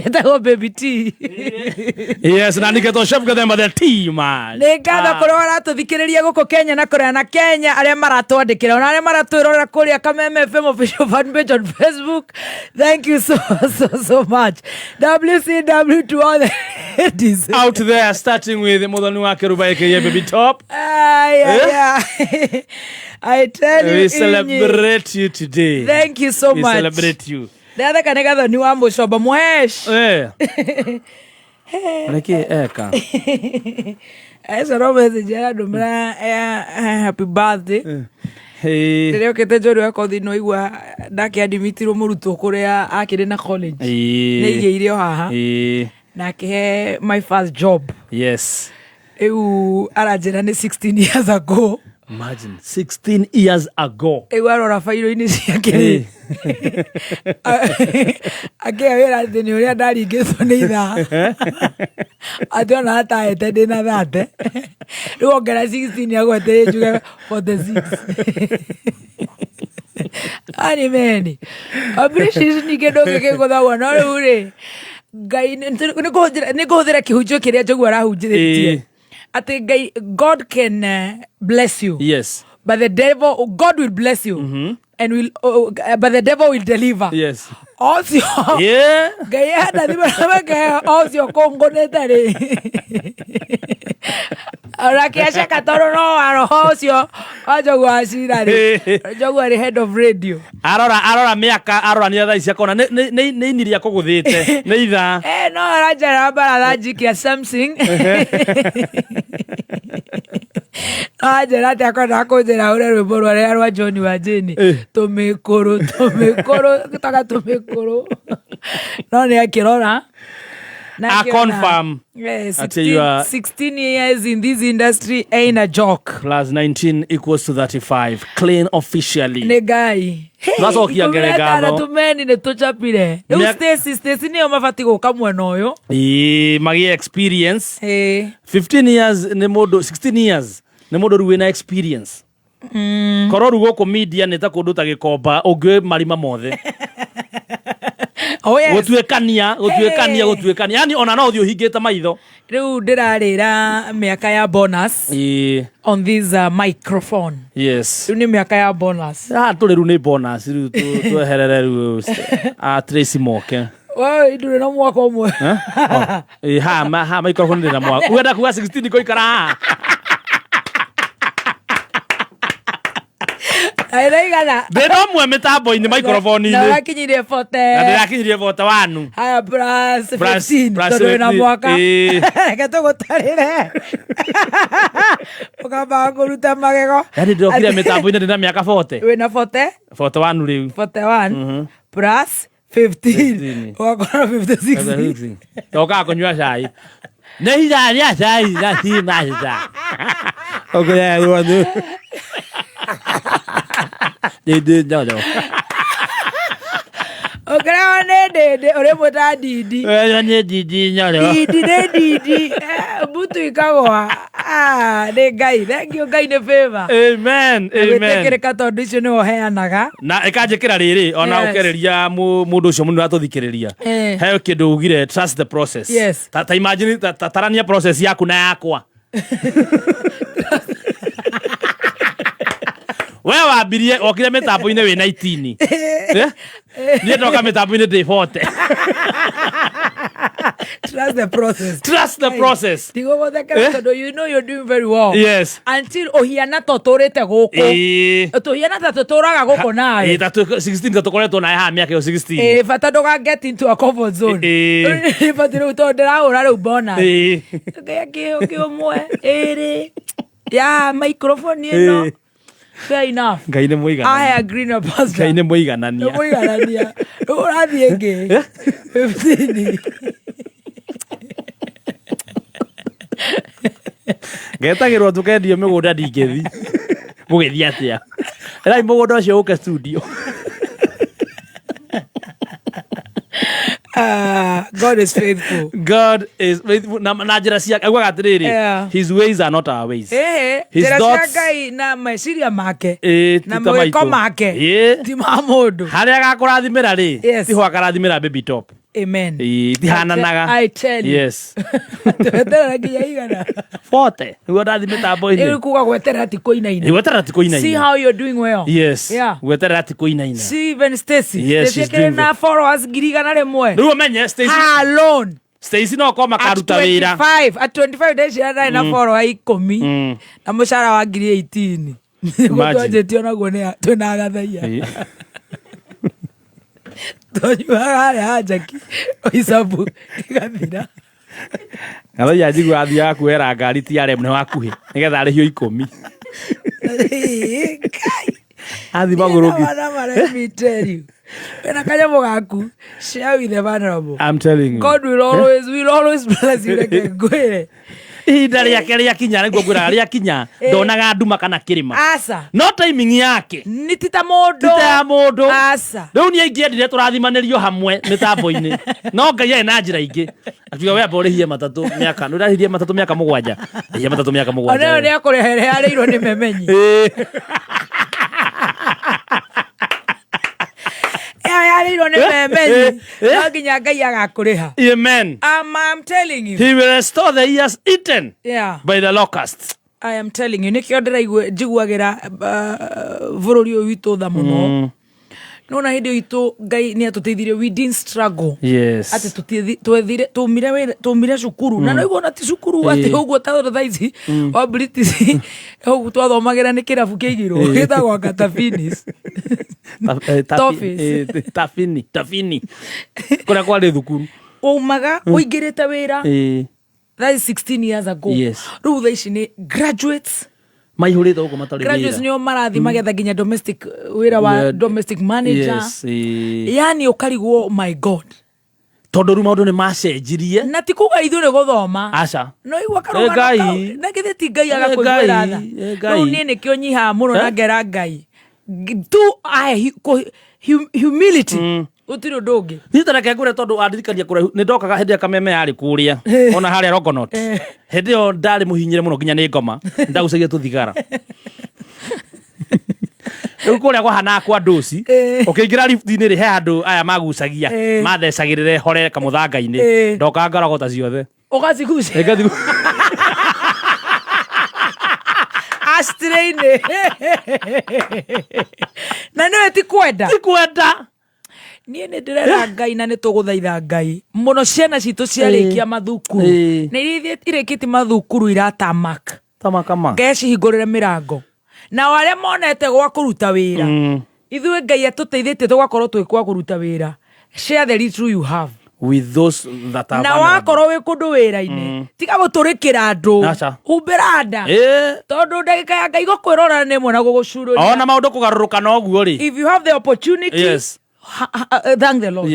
Etagwo Baby T. Yes, na niketwo Chef Gathemba the T man. Nä ngatho kå rä a waratå gå kå Kenya na kå rä a na Kenya arä a maratwandä kä ra ona arä a maratwä rorera kå rä a Kameme FM official fan page on Facebook. Thank you so so so much. WCW to all the ladies out there, starting with Muthoni wa Kiruba aka Baby Top. Ay, ay, ay. I tell you, We Inyi. celebrate you today. Thank you so We much. celebrate you. Ndatheka nä gathoni wa må comba mwesh. Eh. Niki eka. Ecoro message arandå mä ra happy birthday. Hey. Rä rä a å kä te njå rä wa kothi no igua ndakä adimitirwo må rutwo kå rä a akä rä na college nä igä ire o haha Eh. na akä he my first job. Yes. Rä u aranjä ra nä 16 years ago. Imagine 16 years ago. Rä u arora bairå-inä ciake rä akä wä ra atä nä å rä a ndaringä two nä ithaa atä ona ataete ndä na thate rä u ongera 16 agwete njuge 46 ani meni appreciation nä kä ndå gä kä gå thagwo no rä u rä Ngai nä ngå hå thä ra kä hunjio kä rä a njogua arahunjä rä tie atä Ngai, God can bless you, but the devil, God will bless you and will but the devil will deliver. Ocio Ngai andathima na makeheo ocio kũngũnĩte rĩ ona kĩaceka tondũ no wa roho ũcio wa Njogu wa Cira rĩ, Njogu arĩ head of radio. Arora mĩaka arora nĩ thaa ici akona nĩ ini rĩa kũgũthĩte nĩ ithaa. Eh, no aranjara baratha njikia something no anjĩra atĩ akwendaga kũnjĩra ũre rwĩmbo rwarĩa rwa John wa Jane, tũmĩkũrũ tũmĩkũrũ taga tũmĩkũrũ, no nĩ akĩrora na A akĩona, confirm 16, you are- 16 years in this industry ain't a joke. Plus 19 equals to 35 clean officially. Nĩ Ngai. Hey, Tũracokia ikũmi na ngerekano. ĩtano tumeni nĩ tũchapire rĩu. Stacy nĩyo mabatiĩ gũka mwena ũyũ. Ĩĩ, magĩe experience. Ĩĩ. 15 years nĩ mũndũ, 16 years nĩ mũndũ rĩu wĩna experience. Korwo rĩu gũkũ media nĩ ta kũndũ ta gĩkomba ũngĩ marima mothe. Oh, yes. Gũtuĩkania gũtuĩkania Hey. gũtuĩkania, yani ona no ũthiĩ ũhingĩte maitho. Rĩu ndĩrarĩra mĩaka ya bonus on this microphone. Rĩu nĩ mĩaka ya bonus. Haha tũrĩ rĩu nĩ bonus rĩu tweherere rĩu a Tracy moke. Wewe ndũrĩ na mwaka ũmwe. Eh? Oh, ĩ, ha microphone ndĩ na mwaka ũrenda kuga 16 ngũikara haha. Ĩraigana. Ndĩ na ũmwe mĩtambo-inĩ Na microphone-inĩ ũrakinyirie 40. Na ndĩrakinyirie 41. Haya, plus 15 Plus tondũ wĩna 15, mwaka. Ĩ. Reke tũgũtarĩre ũkambaga kũruta magego. Yani ndĩrokire mĩtambo-inĩ ndĩ na mĩaka 40. Wĩna 40. 41 rĩu. 41 plus 15 15. ũgakorwo 56. Tokaga kũnyua cai nĩ ithaa rĩa cai na timasta ũkũrerwo nĩ ndĩ nyono. Ũkĩrehwo nĩ ndĩndĩ ũrĩmwĩta ndindi. Ĩyo nĩ ndindi nyoro. Ndindi nĩ ndindi. Eh, mbutu ikagwa. Ah, nĩ Ngai, thank you Ngai nĩ favor. Amen, amen. Gwĩtĩkĩrĩka tondũ icio nĩwe ũheanaga. Na ĩkanjĩkĩra rĩrĩ ona ũkĩarĩria mũndũ ũcio mũnene ũratũthikĩrĩria he kĩndũ ugire, trust the process. Ta imagine tarania process yaku na yakwa. We wambirie okire mĩtambo-inĩ wĩ 19. Eh? Niĩ ndoka mĩtambo-inĩ ndĩ 40. Trust the process. Trust the process. Ndigũgũthekera tondũ you know you're doing very well until ũhiana ta ũtũrĩte gũkũ. Tũhiana ta tũtũraga gũkũ nawe. Ĩĩ, ta 16 ta tũkoretwo nawe haha mĩaka ĩyo 16. Ĩĩ, bata ndũga get into a comfort zone. Bati rĩu tondũ ndĩrahũra rĩu bonus. Ngĩa kĩo kĩũmwe ĩrĩ ya microphone ĩno. Fair enough. Ngai nĩ mũiganania. Aya greener pasture. Ngai nĩ mũiganania. Nĩ mũiganania. Rĩu ũrathiĩ ĩngĩ 15. Ngetagĩrwo tũkendio mĩgũnda ndingĩthi gũgĩthiĩ atĩa ĩrai mũgũnda ũcio ũke studio. Ah, God is faithful. God is faithful. Na njĩra ciake augaga atĩrĩrĩ, his ways are not our ways. Ĩhĩ, His njĩra cia Ngai na meciria make Ĩĩ, ti na ta mwĩko maitũ. make Ĩĩ. ti ma mũndũ. Harĩa agakũrathimĩra rĩ, tiho akarathimĩra Baby Top. Amen. Ĩĩ, itihananaga. I tell you. Yes. Tweterera nginya igana. 40 nĩguo ndathi mĩtambo-inĩ. Rĩu kuga gweterera ti kũinaina. Ĩĩ, gweterera ti kũinaina. See how you're doing well. Yes. Yeah. Gweterera ti kũinaina. See even Stacy. Yes, Stacy she's akĩrĩ doing na followers 100,000. Rĩu ũmenye Stacy Alone. Stacy no korwo At makaruta wĩra. 25, at 25 ndeciria ndarĩ na follower 10 na mũcara wa 18,000. Nĩguo Imagine. twanjĩtie onaguo twĩna agathaia. Ĩĩ. Twanyuaga harĩa hanjaki icabu igathira. Gathaia njigua athiaga kuoera ngari TRM nĩ hakuhĩ nĩgetha arĩhio 10. Ngai. Athi magũrũ ngi- Wana let me tell you. Wena kanyamũ gaku, share with the vulnerable. I'm telling you. God will always bless you. Reke ngwĩre. Ihinda rĩake rĩakinya nĩguo ngwĩraga rĩakinya ndonaga nduma kana kĩrĩma. Aca. No timing yake Nĩ ti ta mũndũ. ti ta ya mũndũ. Aca. Rĩu niĩ ingĩendire tũrathimanĩrio hamwe mĩtambo-inĩ no Ngai arĩ na njĩra ingĩ akiuga we amba ũrĩhie matatũ mĩaka nĩ ũrarĩhirie matatũ mĩaka 7 rĩhia matatũ mĩaka Ona 7 ĩyo nĩ akũrehere arĩirwo nĩ memenyi. Ĩĩ. Ĩyo yarĩirwo nĩ memenyi. No nginya Ngai agakũrĩha. Amen. I'm telling you. He will restore the years eaten Yeah. by the locusts. I am telling you nĩkĩo ndĩraigua njiguagĩra bũrũri ũyũ witũ tha mũno. Nona hĩndĩ ĩyo itũ Ngai nĩ atũteithirie, we didn't struggle. Yes. Atĩ twethire tumire wĩra tumire cukuru na no igua ti cukuru atĩ ũguo ta thaa ici wa British ũguo twathomagĩra nĩ kĩrabu kĩigirwo gĩtagwo Katafinis. Toffees. Tafini tafini kũrĩa kwarĩ thukuru. Umaga ũingĩrĩte wĩra. Ĩĩ. That is 16 years ago. Yes. Rĩu thaa ici nĩ graduates. Maihũrĩte gũkũ matarĩ Graduates wĩra. nĩo marathi magetha nginya domestic wĩra wa domestic manager. Yes, ĩĩ. Yani ũkarigwo, my God. Tondũ rĩu maũndũ nĩ macenjirie. Na ti kuga ithuĩ nĩ gũthoma. Aca. No igua Ĩ karũgano Ngai. kau na githĩ ti Ngai Ĩ agakũiguĩra Ngai, tha? ĩ Ngai. Rĩu niĩ nĩkĩo nyihaga mũno na Eh? ngera Ngai tu ahe humility, gũtirĩ ũndũ ũngĩ. Niĩ ta reke ngwĩre tondũ andirikania kũraihu nĩ ndokaga hĩndĩ ĩrĩa kameme yarĩ kũrĩa ona harĩa Longonot hĩndĩ ĩyo ndarĩ mũhinyĩre mũno nginya nĩ ngoma ndagucagia tũthigara rĩu kũrĩa kwahanaga kwa ndũci. Ũkĩingĩra lift-inĩ rĩ he handũ aya magucagia mathecagĩrĩre hore kamũthanga-inĩ. Ndokaga ngarogota ciothe. Ũgacigucia. Ĩngathiĩ- Ashtray-inĩ na nĩwe ti kwenda. Ti kwenda. Niĩ nĩ ndĩrera Ngai na nĩ tũgũthaitha Ngai mũno ciana citũ ciarĩkia mathukuru na iria irĩkĩtie mathukuru iratamak Tamakama. Ngai acihingũrĩre mĩrango nao arĩa monete gwa kũruta wĩra. Ithuĩ Ngai atũteithĩtie tũgakorwo twĩ kwa kũruta wĩra. Share the little you have with those that are na vulnerable. Wakorwo wĩ kũndũ wĩra-inĩ tiga gũtũrĩkĩra andũ. Aca. Humbĩra nda tondũ ndagĩka ya Ngai gũkwĩrora nĩ ĩmwe na gũgũcurũria. Ona maũndũ kũgarũrũka na ũguo rĩ. If you have the opportunity, thank the Lord.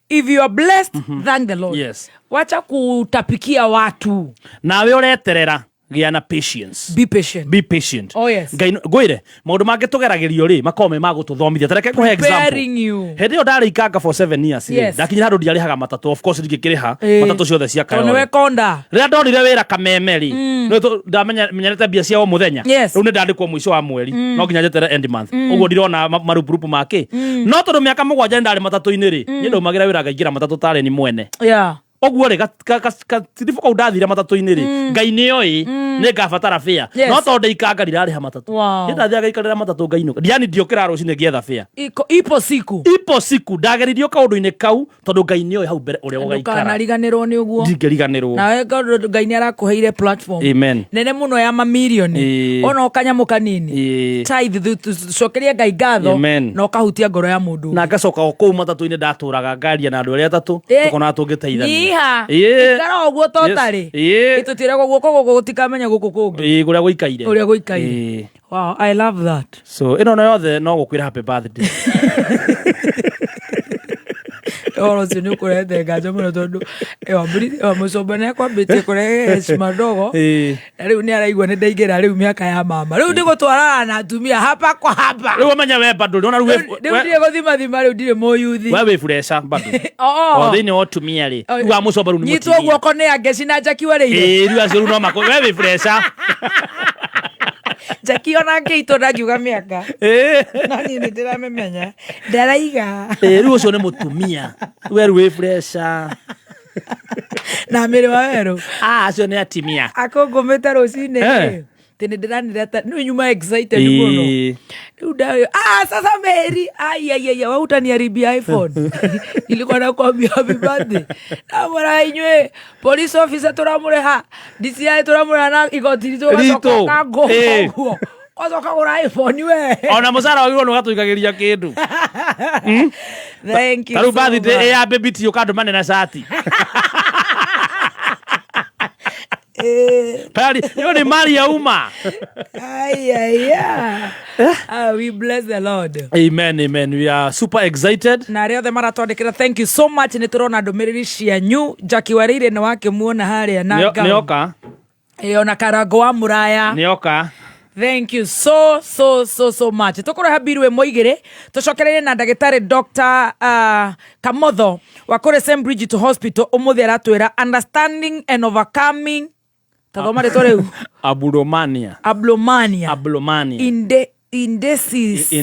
If you are blessed, thank the Lord. Wacha kutapikia watu. Nawe ũreterera gĩa na patience. Be patient. Be patient. Oh, yes. Ngai ngwĩre maũndũ mangĩ tũgeragĩrio rĩ makoragwo me ma gũtũthomithia ta reke ngũhe example. Preparing you. Hĩndĩ ĩyo ndarĩ ikanga for 7 years rĩ ndakinyire handũ ndiarĩhaga matatũ, of course ndingĩkĩrĩha matatũ ciothe cia Tondũ Kayole. nĩwe konda. Rĩrĩa ndonire wĩra kameme rĩ nĩ ndamenyerete mbia cia o mũthenya. Yes. Rĩu nĩ ndandĩkwo mũico wa mweri no nginya njetere end month ũguo ndirona marupurupu make no tondũ mĩaka 7 nĩ ndarĩ matatũ-inĩ rĩ niĩ ndaumagĩra wĩra ngaingĩra matatũ tarĩ ni mwene. Ũguo rĩ gatiribũ kau ndathire matatũ-inĩ rĩ Ngai nĩ oĩ nĩ ngabatara fare. No tondũ ndaikanga ndirarĩha matatũ. Niĩ ndathiaga ngaikarĩra matatũ ngainũka yani ndiũkĩra rũcinĩ ngĩetha fare. Ipo siku. Ipo siku ndageririo kaũndũ-inĩ kau tondũ Ngai nĩ oĩ hau mbere ũrĩa gũgaikara. Ndũkanariganĩrwo nĩ ũguo. Ndingĩriganĩrwo. Nawe Ngai nĩ arakũheire platform Amen. nene mũno ya mamirioni. Ona o kanyamũ kanini. Tithe, cokeria Ngai ngatho. Amen. Na ũkahutia ngoro ya mũndũ. Na ngacoka o kũu matatũ-inĩ ndatũraga ngaria na andũ arĩa atatũ tũkona tũngĩteithania. Nyiha. Ikara ũguo totarĩ. Ĩtũtiragwo guoko gũkũ gũtikamenya gũkũ kũngĩ. Ĩĩ, kũrĩa gũikaire. Ũrĩa gũikaire. Wow, I love that. So ĩno no yothe no gũkwĩra happy birthday. Ũhoro ũcio nĩ ũkũrehete nganja mũno tondũ mũcomba nĩ akwambĩtie kũrehe heshima ndogo. Na rĩu nĩ araigua nĩ ndaingĩra rĩu mĩaka ya mama rĩu ndĩgũtwarana na atumia hapa kwa hapa. Rĩu ũmenye we bado ndona rĩu Rĩu ndirĩ gũthimathima, rĩu ndirĩ mũyuthi. We wĩ fureca bado o thĩinĩ wa ũtumia rĩ rĩu wa mũcomba rĩu nĩ Nyitwo mũtumia. Guoko nĩ angeci na njaki warĩire. Ĩĩ, rĩu acio rĩu no mako we wĩ fureca. Jackie ona ngĩitwo ndangiuga mĩaka. No niĩ nĩ ndĩramĩmenya. Ndaraiga. Rĩu ũcio nĩ mũtumia we rĩu wĩ pressure. Na mĩrĩ wa werũ. Ah, acio nĩ atimia. Akũngũmĩte rũcinĩ. Atĩ nĩ ndĩranire ta nĩ nyuma excited mũno. Rĩu ndayo, ah, sasa Mary, ai ai ai, wewe utaniharibia iPhone. Nilikuwa nakwambia happy birthday. Namwĩra inyuĩ police officer tũramũrĩha, DCI tũramũrĩha na igoti ritũ Ritũ. ũgacoka ũkangũra ũguo. Ũgacoka gũra iPhone we. Ona mũcara wagĩrĩirwo nĩ ũgatũikagĩria kĩndũ. Thank you Ta rĩu so birthday much. ya baby ti ũkandũmane na cati. Tayari, hiyo ni mali ya umma. Ai, ai, ai. Ah, we bless the Lord. Amen, amen. We are super excited. Na arĩa othe maratwandĩkĩra, thank you so much. Nĩ tũrona ndũmĩrĩri cianyu. Jackie Wareire nĩ wakĩmuona harĩa na gown. Nĩoka. Ĩ, ona Karango wa Mũraya. Nĩoka. Thank you so so so so much. Tũkũreha mbiru ĩmwe igĩrĩ tũcokererie na ndagĩtarĩ Dr. Kamotho wa kũrĩa St Bridget Hospital. Ũmũthĩ aratwĩra understanding and overcoming, tathoma rĩtwa rĩu. Abulomania. Ablomania. Ablomania. Indecisiveness.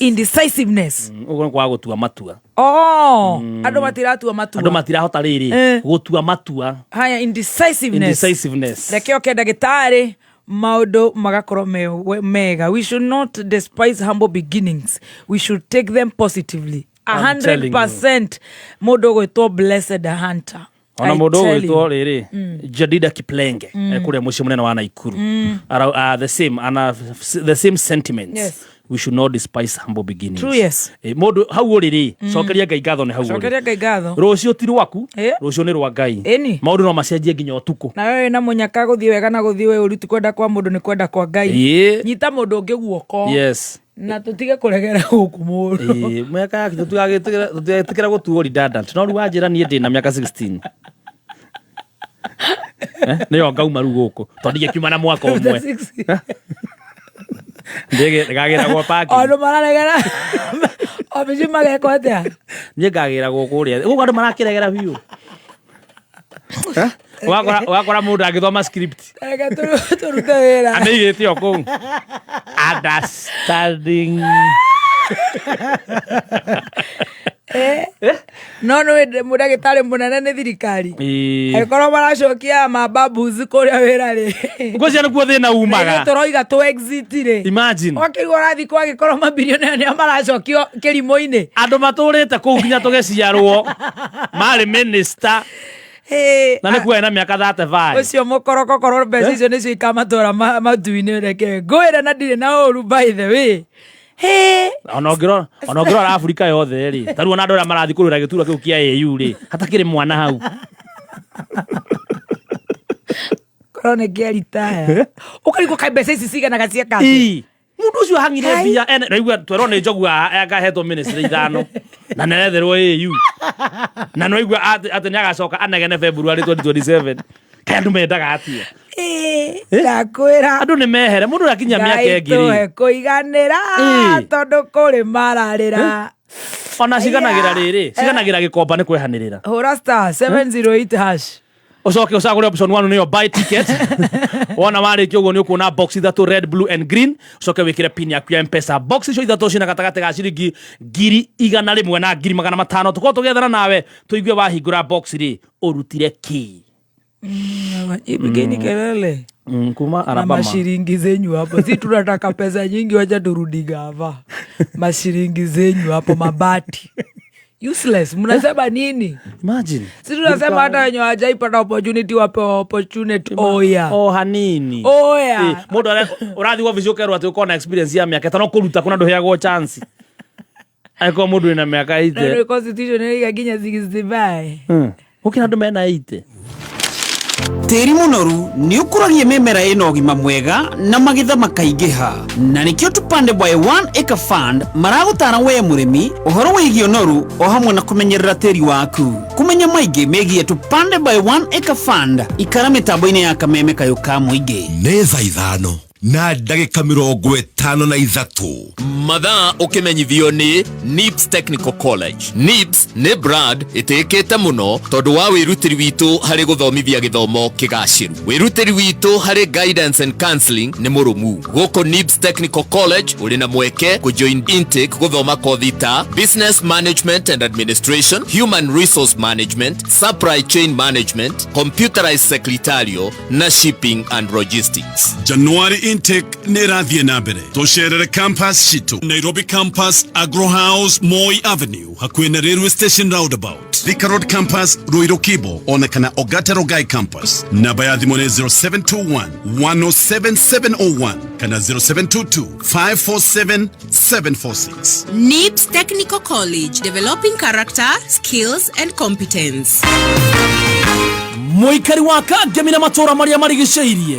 Indecisiveness. Ũguo nĩ kwaga gũtua matua. Oh, andũ matiratua matua. Andũ matirahota rĩrĩ gũtua matua. Haya, indecisiveness. Indecisiveness. Reke oke ndagĩtarĩ, maũndũ magakorwo me mega. We should not despise humble beginnings, we should take them positively. A I'm hundred telling you. percent. Mũndũ ũgwĩtwo Blessed Hunter, Ona I mũndũ tell you. ũgwĩtwo rĩrĩ Jadida Kiplenge, kũrĩa mũciĩ mũnene wa Naikuru. The same ana the same sentiments. We should not despise humble beginnings. True, yes. Mũndũ hau ũrĩ rĩ, cokeria Ngai ngatho nĩ hau ũrĩ. Cokeria Ngai ngatho. Rũciũ ti rwaku, rũciũ nĩ rwa Ngai. Ĩni. Maũndũ no macenjie nginya ũtukũ. Na wewe na mũnyaka gũthiĩ wega na gũthiĩ wĩ ũru ti kwenda kwa mũndũ, nĩ kwenda kwa Ngai. Nyita mũndũ ũngĩ guoko na tũtige kũregera gũkũ mũno. Mĩaka yaku tũtigetĩkĩra gũtuo redundant, no rĩu wanjĩra niĩ ndĩ na mĩaka 16. Nĩyo ngauma rĩu gũkũ tondũ ndingĩkiuma na mwaka ũmwe. Ngagĩragwo parking. Andũ mararegera obici magekwo atĩa? Niĩ ngagĩragwo kũrĩa gũkũ andũ marakĩregera biũ. Ũgakora mũndũ agĩthoma script. Reke tũrute wĩra. Amĩigĩte o kũu understanding. No nĩ mũndagĩtarĩ mũnene nĩ thirikari. Angĩkorwo maracokia mababuzi kũrĩa wĩra rĩ, Ngwĩciria nĩkuo thĩna umaga. Tũroiga tũ exit rĩ. Imagine. Wakĩigua ũrathiĩ kwagĩkorwo mabilionea nĩo maracokio kĩrimũ-inĩ. Andũ matũrĩte kũu nginya tũgĩciarwo marĩ minister na nĩ kuo na mĩaka 35. Ũcio mũkoroko, korwo mbeca icio nĩcio ikamatwara matu-inĩ, reke ngwĩre na ndirĩ na ũru, by the way. Hey. Ona ũngĩrora Afrika yothe rĩ, ta rĩu ona andũ arĩa marathiĩ kũrũĩra gĩturwa kĩu kĩa AU rĩ, hatakĩrĩ mwana hau. Korwo nĩ kĩa ritaya ũkarigwo kaĩ mbeca ici ciganaga cia kathi. Ii. Mũndũ ũcio ahang'ire Kai. mbia raigua twerwo nĩ njogu akahetwo ministry ithano na nĩaretherwo AU na nĩwaigua atĩ nĩagacoka anegene February 2027. Kaĩ andũ mendaga atia? Ndakwĩra. Andũ nĩ mehere mũndũ ũrĩa akinyia mĩaka Ngai ĩngĩ rĩ. tũhe kũiganĩra tondũ kũrĩ mararĩra. Ona ciganagĩra Aya. rĩrĩ, ciganagĩra gĩkomba nĩ kwehanĩrĩra. Hũra *708#. Ũcoke ũcagũre option 1, nĩyo buy ticket. Wona warĩkia ũguo nĩ ũkuona box ithatũ, red, blue and green. Ũcoke wĩkĩre pin yaku ya Mpesa. Box icio ithatũ cina gatagatĩ ga ciringi 100,000 na 500,000. Tũkorwo tũgĩethana nawe tũigue wahingũra box rĩ ũrutire kĩ. Ipigeni kelele Kuma na Alabama. Mashiringi zenyu hapo, si tunataka pesa nyingi, wacha turudi gava. Mashiringi zenyu hapo, mabati useless, mnasema nini? Imagine. Si tunasema hata wenye wajaipata opportunity wapewa opportunity. Oya. O hanini. Oya. Mũndũ ũrathiĩ wabici ũkerwo atĩ ũkorwo na experience ya mĩaka 5 kũruta kuna ndũheagwo chance angĩkorwo mũndũ wĩna mĩaka Na 80. nĩ constitution ĩraiga nginya 65. Gũkĩra andũ mena 80. Tĩri mũnoru nĩ ũkũragia mĩmera ĩna ũgima mwega na magetha makaingĩha, na nĩkĩo Tupande by One Acre Fund maragũtara we mũrĩmi ũhoro wĩgiĩ ũnoru o hamwe na kũmenyerera tĩri waku. Kũmenya maingĩ megiĩ Tupande by One Acre Fund, ikara mĩtambo-inĩ ya Kameme Kayũ ka Mũingĩ. Nĩ thaa 5. Na ndagĩka 53. Mathaa ũkĩmenyithio nĩ NIBS Technical College. NIBS nĩ brand ĩtĩĩkĩte mũno tondũ wa wĩrutĩri witũ harĩ gũthomithia gĩthomo kĩgacĩru. Wĩrutĩri witũ harĩ guidance and counseling nĩ mũrũmu. Gũkũ NIBS Technical College ũrĩ na mweke kũjoin intake gũthoma kothi ta Business Management and Administration, Human Resource Management, Supply Chain Management, Computerized Secretarial na Shipping and Logistics. January intake nĩ ĩrathiĩ na mbere. Tũcerere campus citũ: Nairobi Campus, Agro House, Moi Avenue, hakuhĩ na Railway Station roundabout; Thika Road Campus, Ruiru Kibo, ona kana Ogata Rongai Campus. Namba ya thimũ nĩ 0721 107701 kana 0722 547 746. NIBS Technical College, developing character, skills, and competence. Mũikari wa Kangemi na matũũra marĩa marigicĩirie,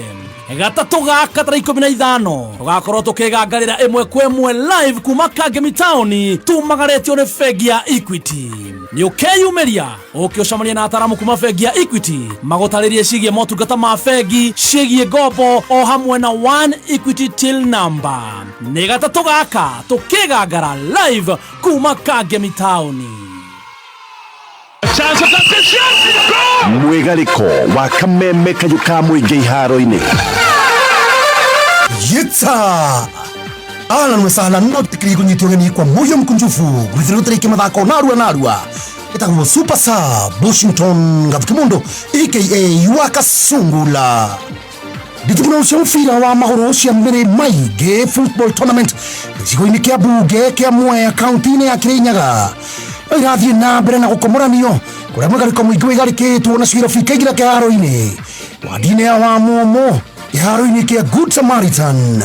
gatatũ gaka tarĩki 15 tũgakorwo tũkĩgangarĩra ĩmwe kwa ĩmwe live kuma Kangemi taũni, tumagarĩtio nĩ bengi ya Equity. Nĩ ũkeyumĩria ũke ũcemanie na ataramu kuma bengi ya Equity, magũtarĩrie ciĩgiĩ motungata ma bengi, ciĩgiĩ ngombo o hamwe na One Equity Till Number. Nĩ gatatũ gaka tũkĩgangara live kuma Kangemi taũni. Mwĩgarĩko wa kameme kayũ ka mũingĩ iharo-inĩ. Yita ahlan wa sahlan, no tikiri kunyitwo geni kwa moyo mkunjufu gwithira tariki mathako narua narua. Ĩtagwo Super Sub Washington Gathukimundo aka Wakasungula. Nditimũrano cia mũbira wa magũrũ cia mĩrĩ maingĩ football tournament gĩcigo-inĩ kĩa mbunge kĩa Mwea, kaunti-inĩ ya Kĩrĩnyaga, no irathiĩ na mbere na gũkomoranio, kũrĩa mwĩgarĩko mũingĩ wĩgarĩkĩtwo na ciirabu ikaingĩra kĩharo-inĩ wandi-inĩ ya Wamumu, kĩharo-inĩ kĩa Good Samaritan.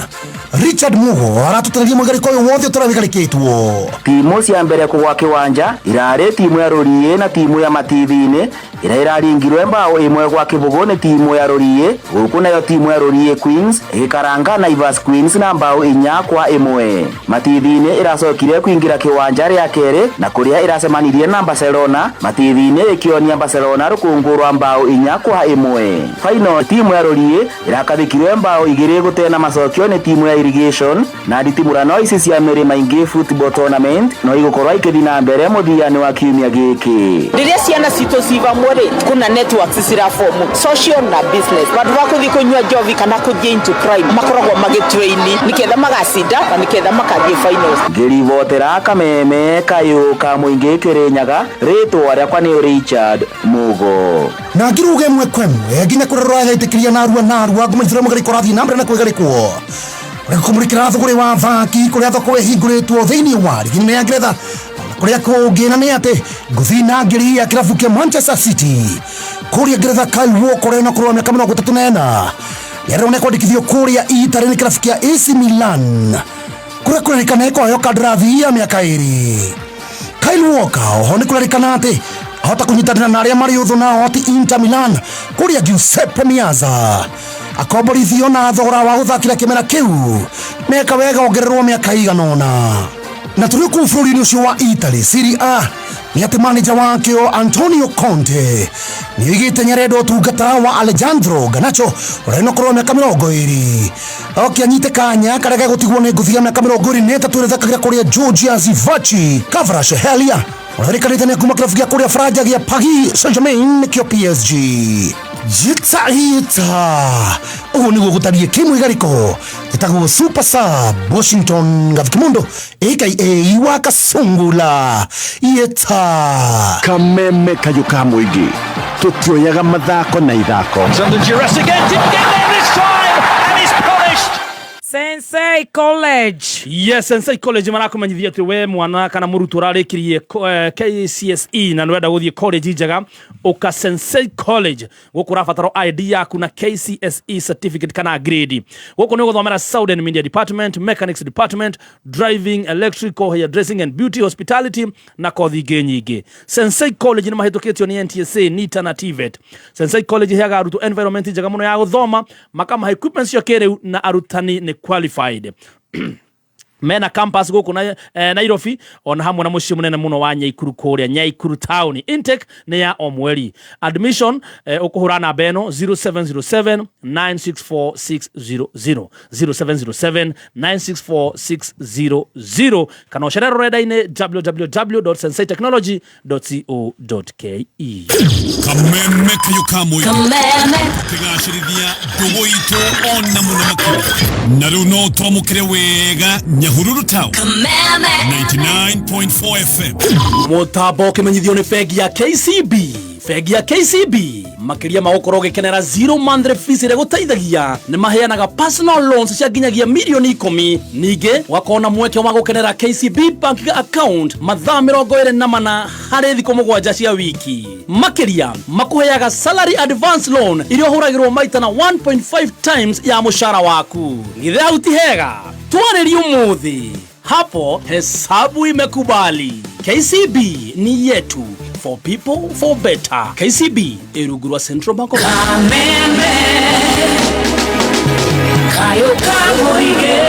Richard Mugo aratũtarĩria mwĩgarĩko ũyũ wothe ũtũra wĩgarĩkĩtwo. Timu cia mbere kũgwa kĩwanja irarĩ timu ya Rũriĩ na timu ya Matithi-inĩ, ĩrĩa ĩraringirwe 1-0 nĩ timu ya Rũriĩ, gũkũ nayo timu ya Rũriĩ Queens ĩgĩkaranga Naivas Queens na 4-1. Matithi-inĩ ĩracokire kũingĩra kĩwanja rĩa kerĩ na kũrĩa ĩracemanirie na Barcelona, Matithi-inĩ ĩkĩonia Barcelona rũkũngũ rwa 4-1. Final, timu ya Rũriĩ ĩrakathĩkirwe 2-2 nĩ timu ya Irrigation, na nditimũrano ici cia mĩrĩ maingĩ football tournament no igũkorwo ikĩthiĩ na mbere mũthia-inĩ wa kiumia gĩkĩ. Rĩrĩa ciana citũ ci vamwe rĩ, kuna networks ciraform, social na business. Vandũ va kũthiĩ kũnyua njovi kana kũthiĩ into crime, makoragwo magĩtrain nĩketha magacinda na nĩketha makathiĩ finals. Ngĩribotera kameme kayũ ka mũingĩ Kĩrĩnyaga, rĩtwa rĩakwa nĩ Richard Mugo. Na ngiruga ĩmwe kwa ĩmwe nginya kũrĩa rũragetĩkĩria narua narua, ngũmenyithĩra mũgarĩko ũrathiĩ na mbere na kwĩgarĩkwo, kũrĩa kũmũrĩkĩra thũgũrĩ wa thaki, kũrĩa thoko ĩhingũrĩtwo thĩinĩ wa rigi nene ya Ngeretha na kũrĩa kũngĩ. Na nĩ atĩ ngũthi na ngiri ya kĩrabu kĩa Manchester City kũrĩa Ngeretha, Kyle Walker, ũrĩa na ũkũrũ wa mĩaka 34, nĩarĩrwo nĩkwandĩkithio kũrĩa Italy nĩ kĩrabu kĩa AC Milan, kũrĩa kũrerĩkana ĩkũheo kandarathi ya mĩaka 2. Kyle Walker oho nĩ kũrerĩkana atĩ ahota kũnyitanĩra na arĩa marĩ ũthũ nao ti Inter Milan, kũrĩa Giuseppe Meazza akomborithio na thogora wa gũthakĩra kĩmera kĩu meka wega ongererwo mĩaka igana ũna. Na tũrĩ kũu bũrũri-inĩ ũcio wa Italy, Serie A, nĩ atĩ manager wakĩo Antonio Conte nĩ oigĩte nĩarenda ũtungata wa Alejandro Garnacho, ũrĩa na ũkũrũ wa mĩaka 20, oke anyite kanya karĩa gegũtigwo nĩ ngũthi ya mĩaka 23 ĩrĩa ĩthakagĩra kũrĩa Georgia, Khvicha Kvaratskhelia, ũrĩa wĩrĩkanĩte nĩ kuma kĩrabu gĩa kũrĩa Faranja gĩa Paris Saint-Germain, nĩkĩo PSG. Jita hita ũguo nĩguo gũtariĩ kĩmwĩgarĩko. Ĩtagwo Super Sub Washington Gathukimundo aka Wakasungula yeta. Kameme kayũ ka mũingĩ, tũtioyaga mathako na ithako. Sensei College. Yes, Sensei College marakumenyithia atĩ we mwana kana mũrutwo ũrarĩkirie KCSE na nĩwenda gũthiĩ college njega, ũka Sensei College. Gũkũ ũrabatara ID yaku na KCSE certificate kana grade. Gũkũ nĩ ũgũthomera sound and media department, mechanics department, driving, electrical, hairdressing and beauty, hospitality na kothi ingĩ nyingĩ. Sensei College nĩ mahĩtũkĩtio nĩ NTSA, NITA na TVET. Sensei College iheaga arutwo environment njega mũno ya gũthoma, makamahe equipment cia kĩrĩu na arutani nĩ qualified. Mena campus gũkũ na, Nairobi ona hamwe na mũciĩ mũnene mũno wa Nyaikuru kũrĩa Nyaikuru town. Intake nĩ ya o mweri. Admission ũkũhũra namba ĩno 0707 964 600, 0707 964 600, kana ũcere rũrenda-inĩ www.senseitechnology.co.ke. Kameme kayo kamwe kĩgacĩrithia ndũgũ itũ ona mũno makĩria, na rĩu no twamũkĩre wega Nyahururu town, 99.4 FM. Mũtambo ũkĩmenyithio nĩ bengi ya KCB. Bengi ya KCB, makĩria ma gũkorwo ũgĩkenera zero monthly fees ĩrĩa gũteithagia, nĩ maheanaga personal loans cia nginyagia mirioni 10. Ningĩ ũgakorwo na mweke wa gũkenera KCB bank account mathaa 24 harĩ thikũ 7 cia wiki. Makĩria makũheaga salary advance loan iria ũhũragĩrwo maita na 1.5 times ya mũcara waku. Githĩ hau ti hega? Twarĩrie ũmũthĩ, hapo hesabu imekubali. KCB ni yetu, for people, for better. KCB ĩrungu rwa Central Bank of Kameme kayo kamoige.